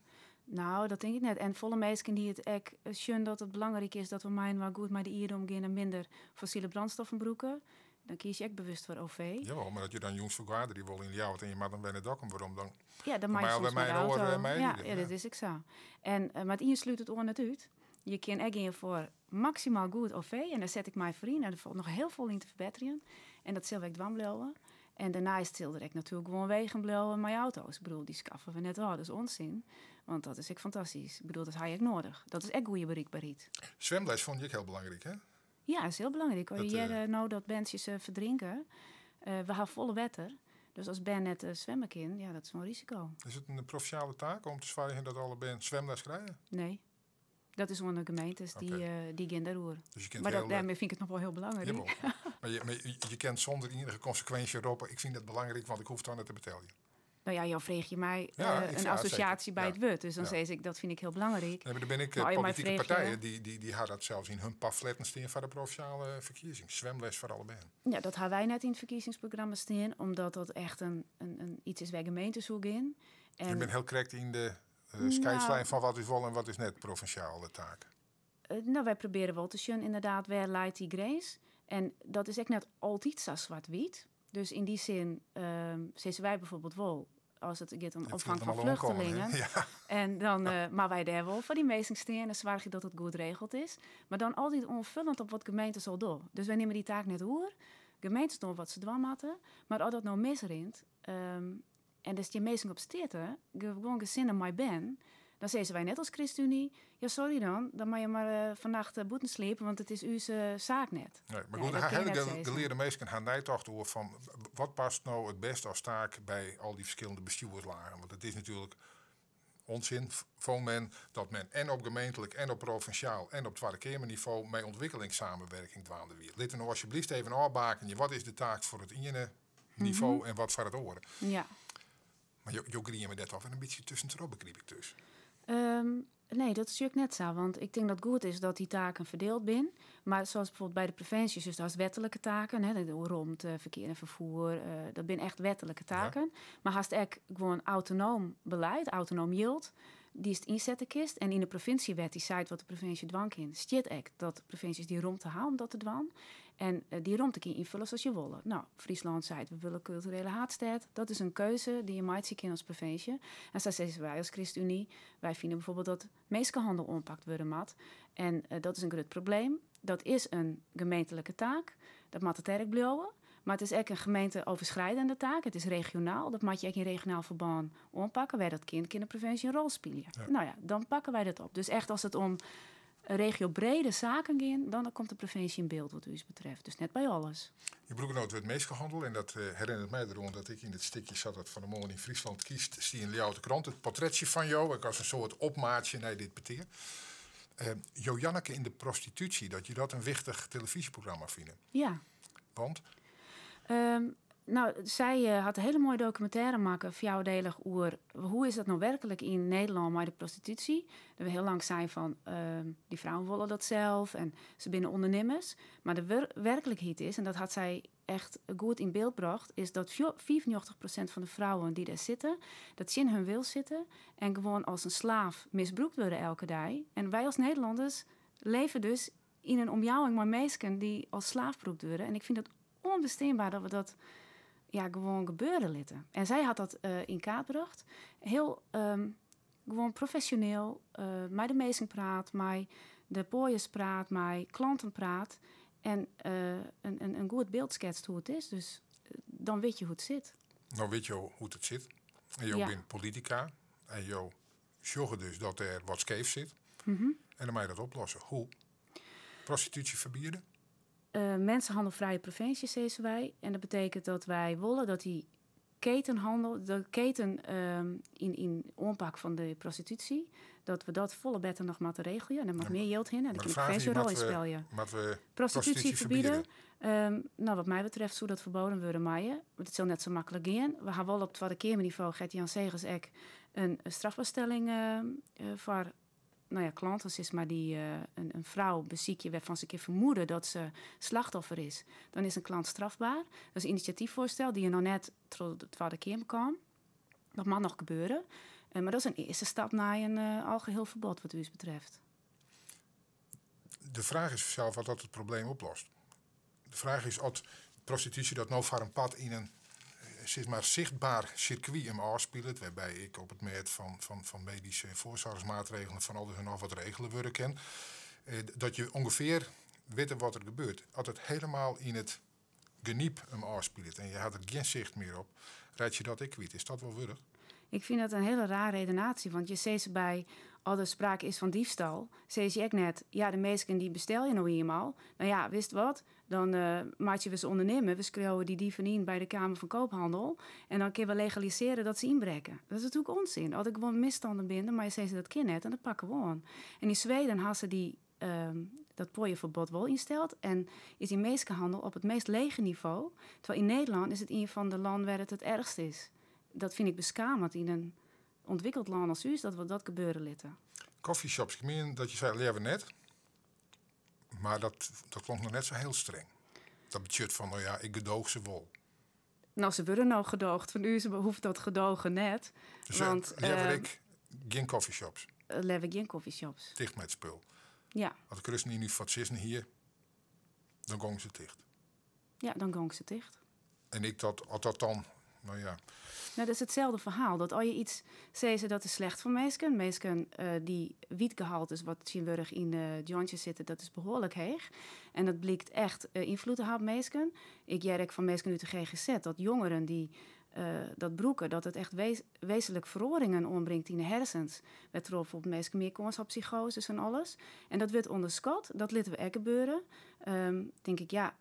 Nou, dat tink ik net. En folle minsken dy't it ek sjen dat it belangryk is dat we mei-inoar goed mei de ierde omgean en minder fossile brandstoffen brûke, dan kies je ek bewust foar OV. Jawol, mar as je dan jûns fergaderje wolle yn Ljouwert en je moatte dan wer nei Dokkum werom, dan Ja, dan dan mei je mei alwer soms mei de mei in oar, auto. mei Ja, ride, ja, ja. dat is ek sa. En, mar it ien slút it oar net út. Je kinne ek gean foar maksimaal goed OV en dêr set ik my foar yn en der falt noch hiel folle yn te ferbetterjen. En dat sil ek dwaan bliuwe. En dêrneist sil der ek natuerlik gewoan wegen bliuwe mei auto's. Ik bedoel, dy skaffe we net ôf, dat is onsin. Want dat is ek fantastysk. Ik bedoel, dat ha je ek noadich. Dat is ek goede berikberheid. Zwemles fûn je ek hiel belangryk, hè? Ja, dat is hiel belangryk. As je Dat, hearre no dat berntsjes ferdrinke, we ha folle wetter. Dus as bern net swimme kin, ja, dat is wol in risiko. Is it in provinsjale taak om te soargjen dat alle bern zwemles krije? Nee. Dat is oan de gemeentes, dy gean dêroer. Dus je kent Maar heel, dêrmei fyn ik it noch wol hiel belangryk. Jawol. Maar je kent sûnder ienige konsekwinsje roppe, ik fyn dat belangryk, want ik hoech dan net te beteljen. No ja, jo freegje my, Ja, ik in vraag zeker. assosjaasje by it wurd. Dus dan sis ik, dat fyn ik hiel belangryk. Nee, mar der binne ek, Mar as jo my politike freegje partijen dy ha dat sels yn hun pamfletten stean foar de provinsjale ferkiezings. Zwemles foar alle bern. Ja, dat ha wy net yn it ferkiezingsprogramma stean, omdat dat echt in iets is wêr gemeentes oer gean. Je En bent hiel krekt yn de skeidslijn fan wat is wol en wat is net provinsjale taak. Wy probearje wol te sjen ynderdaad wêr leit dy grins. En dat is ek net altyd sa swart-wyt. Dus yn dy sin, sizze wy byfoarbyld wol, as it giet om Je opfang voelt fan hem al oankommen, hè? vluchtelingen. En dan, mar wy dêr wol foar dy minsken stean en soargje dat it goed regeld is. Mar dan altyd oanfullend op wat gemeentes al dogge. Dus wy nimme dy taak net oer. Gemeentes dogge wat se dwaan moatte. Mar as dat no misrint, en der stean minsken op strjitte, gewoan gesinnen mei bern, dan sizze wy net as ChristenUnie, ja sorry dan, dan moat je mar fannacht bûten sliepe, want it is ús saak net. Nee, mar Nee, goed, dat ha kin je hele net sizze. geleerde minsken ha neitocht oer fan wat past no it bêst as taak by al dy ferskillende bestjoerslagen? Want it is natuerlik onsin, fûn men, dat men en op gemeentlik en op provinsjaal en op Twadde Keamernivo mei ontwikkelingssamenwerking dwaande wie. Lit we no alsjeblieft even ôfbakenje, wat is de taak foar it iene nivo en wat foar it oare? Mar jo grieme dêr toch wer in bytsje tuskentroch, begryp ik dus. Nee, dat is net sa. Want ik tink dat goed is dat dy taken ferdield binne. Mar sa as byfoarbyld by de provinsjes, dus dat is wetlike taken, hè, de romte, ferkear en ferfier, dat binne echt wetlike taken. Mar hast ek gewoan autonoom belied, autonoom jild, dy'tst ynsette kinst. En yn de provinsjewet, dy seit wat de provinsje dwaan kin, stiet ek dat provinsjes dy romte ha om dat te dwaan. En dy romte kin je ynfolje sa't je wolle. No, Fryslân seit, we wolle kulturele haadstêd. Dat is in keuze dy't je meitsje kinne as provinsje. En sa sizze wy as ChristenUnie, wy fine byfoarbyld dat minskehandel oanpakt wurde moat. En dat is in grut probleem. Dat is in gemeentlike taak. Dat moat it ek bliuwe. Mar it is ek in gemeenteoverschrijdende taak. It is regionaal. Dat moat je ek yn regionaal ferbân oanpakke. Wêr dat kin, kin de provinsje in rol spylje. Dan pakke wy dat op. Dus echt as it om regiobrede saken gean, dan komt de provinsje yn byld wat ús betreft. Dus net by alles. Je brûke no it wurd minskehandel en dat herinnert my deroan dat ik yn it stikje sat dat Fan 'e Moarn yn Fryslân kiest, stie yn Ljouwerter Krante, it portretsje fan jo, ek as in soart opmaatsje nei dit petear. Jo Janneke in de prostitutie, dat je dat in wichtich telefyzjeprogramma fine. Ja. Want? No, sy hat in hiele moaie dokumintêre makke, fjouwerdelich, oer hoe is dat no werklik yn Nederlân mei de prostitúsje. Dat we hiel lang sein fan dy frouwen wolle dat sels en se binne ûndernimmers. Mar de werklikheid is, en dat hat sy echt goed yn byld brocht, is dat 95% fan de frouwen dy't dêr sitte, dat tsjin hun wil sitte en gewoan as in slaaf misbrûkt wurde elke dei. En wy as Nederlanners leve dus yn in omjouwing mei minsken dy't as slaaf brûkt wurde. En ik fyn dat ûnbesteanber dat we dat ja, gewoan gebeure litte. En sy hat dat yn kaart brocht. Hiel gewoan profesjoneel mei de minsken praat, mei de poaiers praat, mei klanten praat. En in goed byld sketst hoe't it is. Dus dan witte je hoe't it sit. No witte jo hoe't it sit. En jo binne politika. En jo sjogge dus dat der wat skeef sit. En dan moatte je dat oplosse. Hoe? Prostitúsje ferbiede? Mensenhandelvrije provinsje, sizze wy. En dat betekent dat wy wolle dat dy ketenhandel, de keten yn oanpak fan de prostitúsje, dat we dat folle better noch moatte regelje. En der moat mear jild hinne. En Mar dan de kin de fraach provinsje is, in rol yn spylje. moatte we Prostitúsje prostitúsje ferbiede? ferbiede? No, wat my betreft soe dat ferbean wurde meie. Want it sil net sa maklik gean. We hawwe wol op Twadde Keamernivo, Gert-Jan Segers, ek in strafbaarstelling foar, no ja, klanten, sis mar, dy't in frou besykje wêrfan se in kear fermoede dat se slachtoffer is. Dan is in klant strafber. Dat is in inisjatyffoarstel dy't noch net troch de Twadde Keamer kaam. Dat moat noch gebeure. Mar dat is in earste stap nei in algeheel ferbod wat ús betreft. De fraach is sels wat dat it probleem oplost. De fraach is oft prostitúsje dat no foar in part yn in sis mar, sichtber sirkwy him ôfspilet, wêrby't ik op it mêd fan medyske foarsoarchmaatregelen fan alles en noch wat regele wurde kin. Dat je ûngefear witte wat der gebeurt. As it hielendal yn it geniep him ôfspilet en je hat der gjin sicht mear op, reitsje dat ek kwyt. Is dat wol wurdich? Ik fyn dat in hiele rare redenaasje, want je sizze by as der sprake is fan diefstal, sizze je ek net, ja, de minsken dy bestelje no ienmaal. No ja, witst wat? Dan meitsje we se ûndernimmer, we skriuwe dy dieven yn by de Kamer van Koophandel en dan kinne we legalisearje dat se ynbrekke. Dat is natuerlik ûnsin. As der gewoan misstannen binne, dan moatte je sizze dat kin net en dat pakke we oan. En yn Sweden hawwe se dat poaieferbod wol ynsteld en is dy minskehandel op it meast lege nivo. Terwijl yn Nederlân is it ien fan de lannen wêr't it it erchst is. Dat fyn ik beskaamd yn in ûntwikkele lân as ús, dat we dat gebeure litte. Coffeeshops, ik mien dat je sei leaver net, mar dat klonk noch net sa hiel streng. Dat betsjut fan, no ja, ik gedooch se wol. No, se wurde no gedoogd. Fan ús hoecht dat gedogen net. Dus, want, leaver ek gjin coffeeshops? Leaver gjin coffeeshops. Ticht mei it spul. Ja. As de ChristenUnie foar it sizzen hie, dan gongen se ticht. Ja, dan gongen se ticht. En ik dat, as dat dan, no ja. No, dat is itselde ferhaal. Dat as je yts sizze dat is slecht foar minsken. Minsken dy't wietgehaltes wat tsjintwurdich yn de jointjes sitte, dat is behoarlik heech. En dat blykt echt ynfloed te hawwen op minsken. Ik hear ek fan minsken út de GGZ dat jongeren dy't dat brûke, dat it echt wezenlik feroaringen oanbringt yn de hersens. Wêrtroch bijvoorbeeld minsken mear kâns op psychoses en alles. En dat wurdt ûnderskat, dat litte we ek gebeure. Tink ik, ja,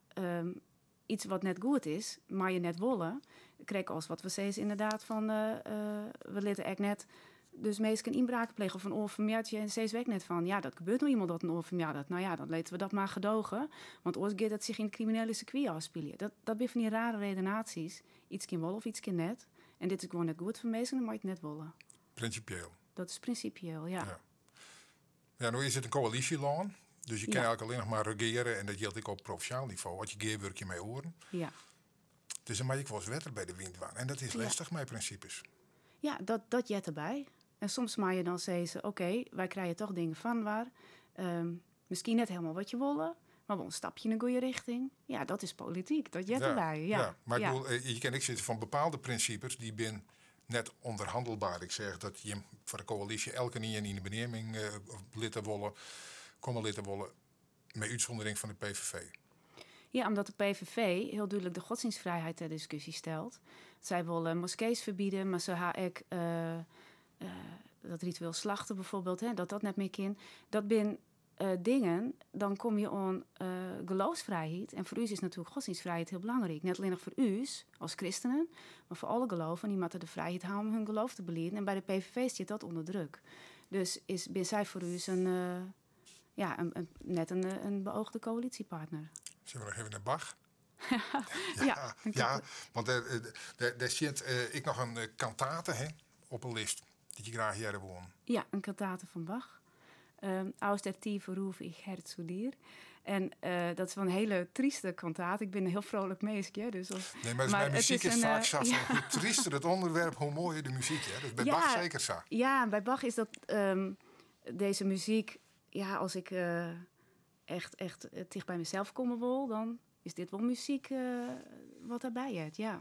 yts wat net goed is, mar je net wolle. Krekt as wat we sizze ynderdaad fan, we litte ek net dus minsken ynbraken plege of in oar fermoardzje en sizze we ek net fan, ja, dat gebeurt no ienmaal dat in oar fermoardet. No ja, dan litte we dat mar gedogen, want oars giet it sich yn it kriminele sirkwy ôfspylje. Dat binne fan dy rare redenaasjes. Yts kin wol of yts kin net. En dit is gewoan net goed foar minsken, dan moat je it net wolle. Prinsipieel. Dat is prinsipieel, ja. Ja. Ja, no is it in koälysjelân, dus je kinne eigentlik allinnich mar regeare en dat jildt ek op provinsjaal nivo, as je gearwurkje mei oaren. Dus dan moat je wolris wetter by de wyn dwaan. En dat is lestich mei prinsipes. Ja, dat heart derby. En soms moatte je dan sizze, oké, wy krije dochs dingen fan waar. Miskien net hielendal wat je wolle, mar wol in stapke yn de goede rjochting. Ja, dat is polityk, dat heart derby. Ja. Ja, mar ik bedoel, je kin ek sizze fan bepaalde prinsipes, dy binne net ûnderhannelber. Ik sis dat je foar de koälysje elkenien yn de beneaming litte wolle, komme litte wolle, mei útsûndering fan de PVV. Ja, omdat de PVV hiel dúdlik de godstsjinstfrijheid ter diskusje stelt. Sy wolle moskees ferbiede, mar se ha ek, dat ritueel slachten bijvoorbeeld, hè, dat dat net mear kin. Dat binne dingen, dan komme je oan geloofsfrijheid. En foar ús is natuerlik godstsjinstfrijheid hiel belangryk. Net allinnich foar ús as kristenen, mar foar alle geloven. Dy moatte de frijheid ha om hun geloof te beliden. En by de PVV stiet dat ûnder druk. Dus binne sy foar ús ja, net in beoogde koälysjepartner. Sille we noch even nei Bach? Ja, ja, want dêr stiet ek noch in kantate, hè, op 'e list dy't je graach hearre woenen. Ja, in kantate fan Bach. Aus der Tiefe rufe ich Herr zu dir. En dat is wel in hiele tryste kantate. Ik bin in hiel frolik minsk, hear. Dus as, Nee, mar mar by it muzyk is is in, faak sa fan, ja. hoe tryster it ûnderwerp, hoe moaier de muzyk. Hè? Dat is by Bach seker sa. Ja, by Bach is dat dizze muzyk. Ja, as ik echt ticht by mysels komme wol, dan is dit wol muzyk wat dêrby heart, ja.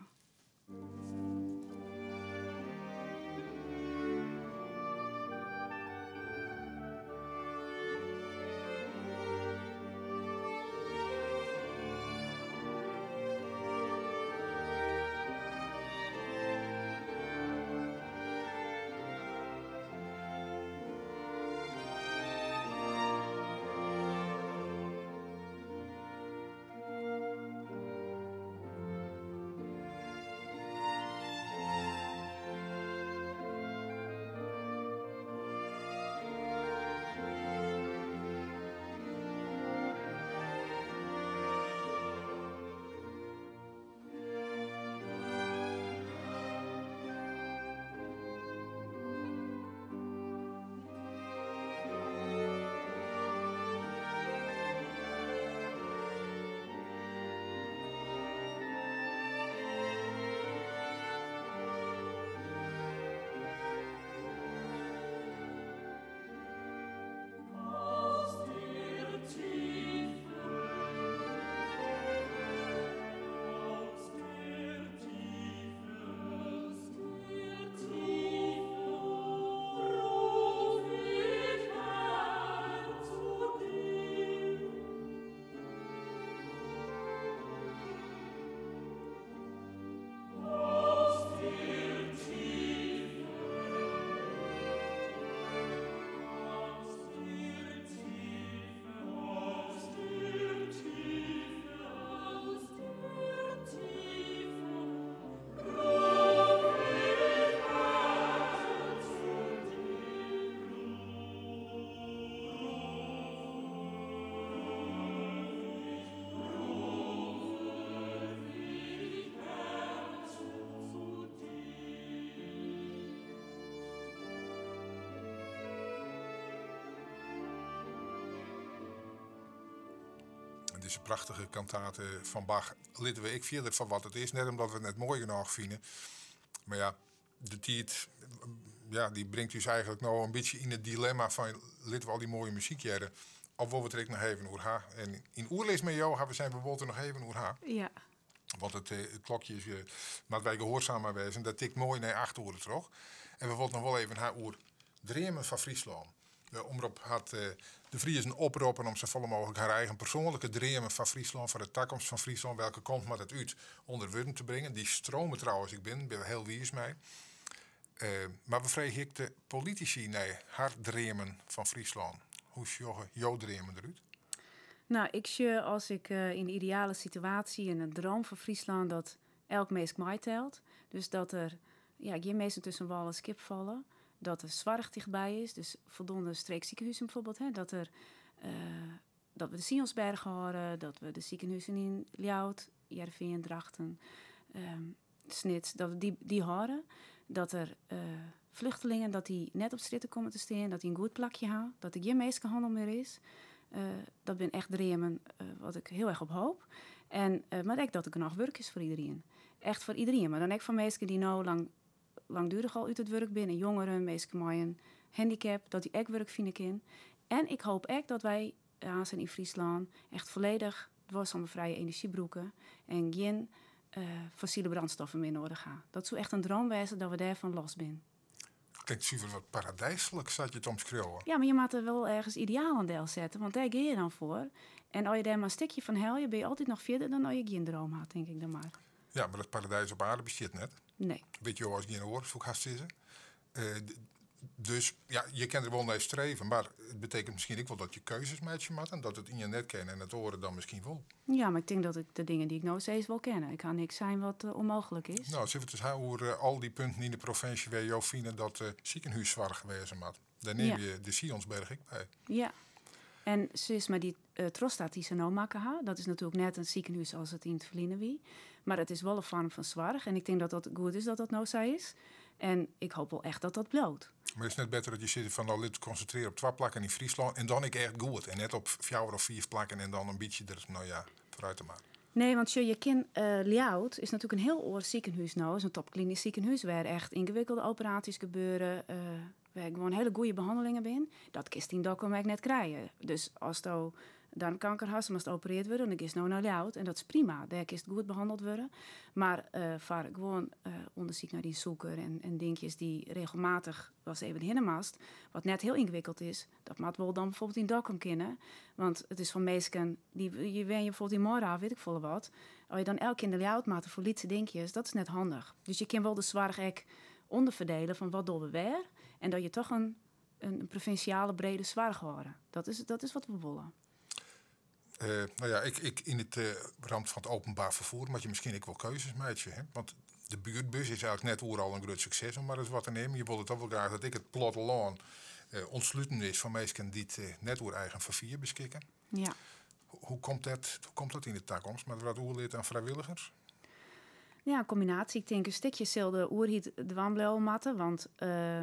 Dizze prachtige kantate fan Bach litte we ek fierder foar wat it is. Net omdat we it net moai genôch fine. Mar ja, de tiid, ja, dy bringt ús eigentlik no in bytsje yn it dilemma fan litte we al dy moaie muzyk hearre of wolle we it der ek noch even oer ha. En yn oerlis mei jo ha we sein, we wolle it der noch even oer ha. Want it klokje is, moat wy gehoarsaam mei wêze, dat tikt moai nei 8 oere troch. En we wolle it noch wol even ha oer dreamen foar Fryslân. De Omrop hat de Friezen oproppen om safolle mooglik har eigen persoanlike dreamen foar Fryslân, foar de takomst fan Fryslân, welke kant moat it út, ûnder wurden te bringen. Dy strome trouwens ek binnen, binne we hiel wiis mei. Mar we freegje ek de politisy nei har dreamen fan Fryslân. Hoe sjogge jo dreamen derút? Nou, ik sjoch as ik yn de ideale situaasje en in droom foar Fryslân dat elk minsk meitelt. Dus dat der, ja, gjin minsken tusken wâl en skip falle. Dat der soarch tichtby is, dus foldoende streeksikehuzen bijvoorbeeld. Hè, dat we de Sionsberg hâlde, dat we de sikehuzen yn Ljouwert, Hearrenfean, Drachten, Snits, dat we dy hâlde. Dat der vluchtelingen, dat dy net op strjitte komme te stean, dat dy in goed plakje ha, dat der gjin minskehannel mear is. Dat binne echt dreamen wat ik hiel erch op hoop. En, mar ek dat der genôch wurk is foar iderien. Echt foar iderien, mar dan ek foar minsken dy't no langduerich al út it wurk binne, jongeren, minsken mei in handicap, dat dy ek wurk fine kinne. En ik hoop ek dat wy aanst yn Fryslân echt folledich duorsame frije enerzjy brûke en gjin fossile brandstoffen mear nedich ha. Dat soe echt in droom wêze dat we dêrfan los binne. Klinkt suver wat paradyslik, sa't je it omskriuwe. Ja, mar je moatte wol ergens idealen delsette, want dêr geane je dan foar. En as je dêr mar in stikje fan helje, binne je altyd noch fierder dan as je gjin droom hat, tink ik dan mar. Ja, mar dat paradys op aarde bestiet net. Nee. Witte jo as gjin oar, soe ik hast sizze. Dus ja, je kinne der wol nei streven, mar it betekent miskien ek wol dat je keuzes meitsje moatte en dat it ien net kin en it oare dan miskien wol. Ja, mar ik tink dat ik de dingen dy't ik no sis wol ken. Ik ha niks sein wat ûnmooglik is. Nou, sille we it ris ha oer al dy punten yn de provinsje wêr jo fine dat sikehússoarch wêze moat. Dêr neame je de Sionsberg ek by. Ja. En sis mar dy trochstart dy't se no makke ha, dat is natuerlik net in sikehûs as it yn it ferline wie. Mar it is wol in foarm fan soarch en ik tink dat dat goed is dat dat no sa is. En ik hoop wol echt dat dat bliuwt. Mar is it net better dat je sizze fan no lit konsintrearje op twa plakken yn Fryslân en dan ek echt goed en net op fjouwer of fiif plakken en dan in bytsje der, no ja, foarút te mar. Nee, want sjoch, je kin Ljouwert is natuerlik in hiel oar sikehûs no, is in topklinisch sikehûs wêr echt yngewikkelde operaasjes gebeure, wêr gewoan hiele goede behannelingen bin. Dat kinst yn Dokkum ek net krije. Dus asto darmkanker hast en moatst opereard wurde, dan giest no nei Ljouwert en dat is prima. Dêr kinst goed behanneld wurde. Mar foar gewoan ûndersyk nei dyn sûker en dinkjes dy't regelmatich wolris even hinne moatst, wat net hiel yngewikkeld is, dat moat wol dan bijvoorbeeld yn Dokkum kinne. Want it is foar minsken dy't je wenje bijvoorbeeld yn Morra, wit ik folle wat. As je dan elke kear nei Ljouwert moatte foar lytse dinkjes, dat is net handich. Dus je kin wol de soarch ek ûnderferdele fan wat dogge we wêr en dat je toch in provinsjale brede soarch hâlde. Dat is wat we wolle. No ja, ik, yn it ramt fan it openbaar ferfier moat je miskien ek wol keuzes meitsje. Hè? Want de buertbus is eigentlik net oeral in grut sukses, om mar ris wat te neamen. Je wolle toch wol graach dat ek it plattelân ûntsluten is foar minsken dy't net oer eigen ferfier beskikke. Hoe komt dat yn de takomst? Moat wat oerlitte oan frijwilligers? Ja, in kombinaasje. Ik tink in stikje sil de oerheid dwaan bliuwe moatte, want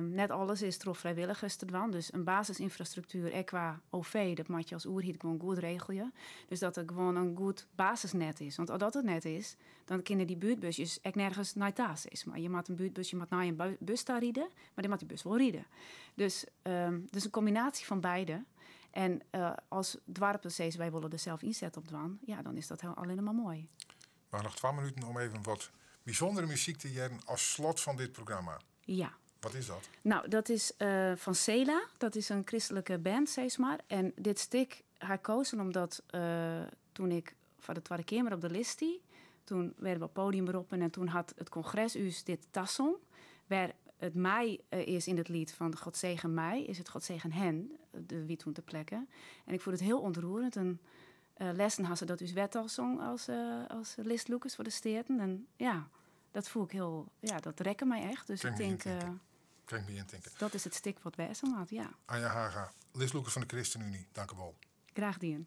net alles is troch frijwilligers te dwaan. Dus in basisynfrastruktuer, ek kwa OV, dat moat je as oerheid gewoan goed regelje. Dus dat der gewoan in goed basisnet is. Want as dat it net is, dan kinne dy buertbusjes ek nergens nei ta, sis mar. Je moat in buertbusje moat nei in bus ta ride, mar dan moat dy bus wol ride. Dus in kombinaasje fan beide. En as doarpen sizze wy wolle der sels ynset op dwaan, ja, dan is dat allinnich mar moai. We ha noch 2 minuten om even wat bysûndere muzyk te hearren as slot fan dit programma. Ja. Wat is dat? Nou, dat is fan Sela. Dat is in kristlike band, sis mar. En dit stik ha ik kozen omdat toen ik foar de Twadde Keamer op de list stie, toen werden we op podium roppen en toen hat it kongres ús dit tasong, wêr it my is yn it liet fan God zegen mij, is it God zegen hen, de wie toen ter plekke. En ik fûn it hiel ûntroerend. En lessen ha se dat ús wer tasong as listlûkers foar de Steaten. En ja, dat fûn ik hiel, ja, dat rekke my echt. Dus ik Kin ik my tink, yntinke. Kin ik my yntinke. dat is it stik wat wêze moat, ja. Anja Haga, listlûker fan de ChristenUnie, dank u wol. Graach dien.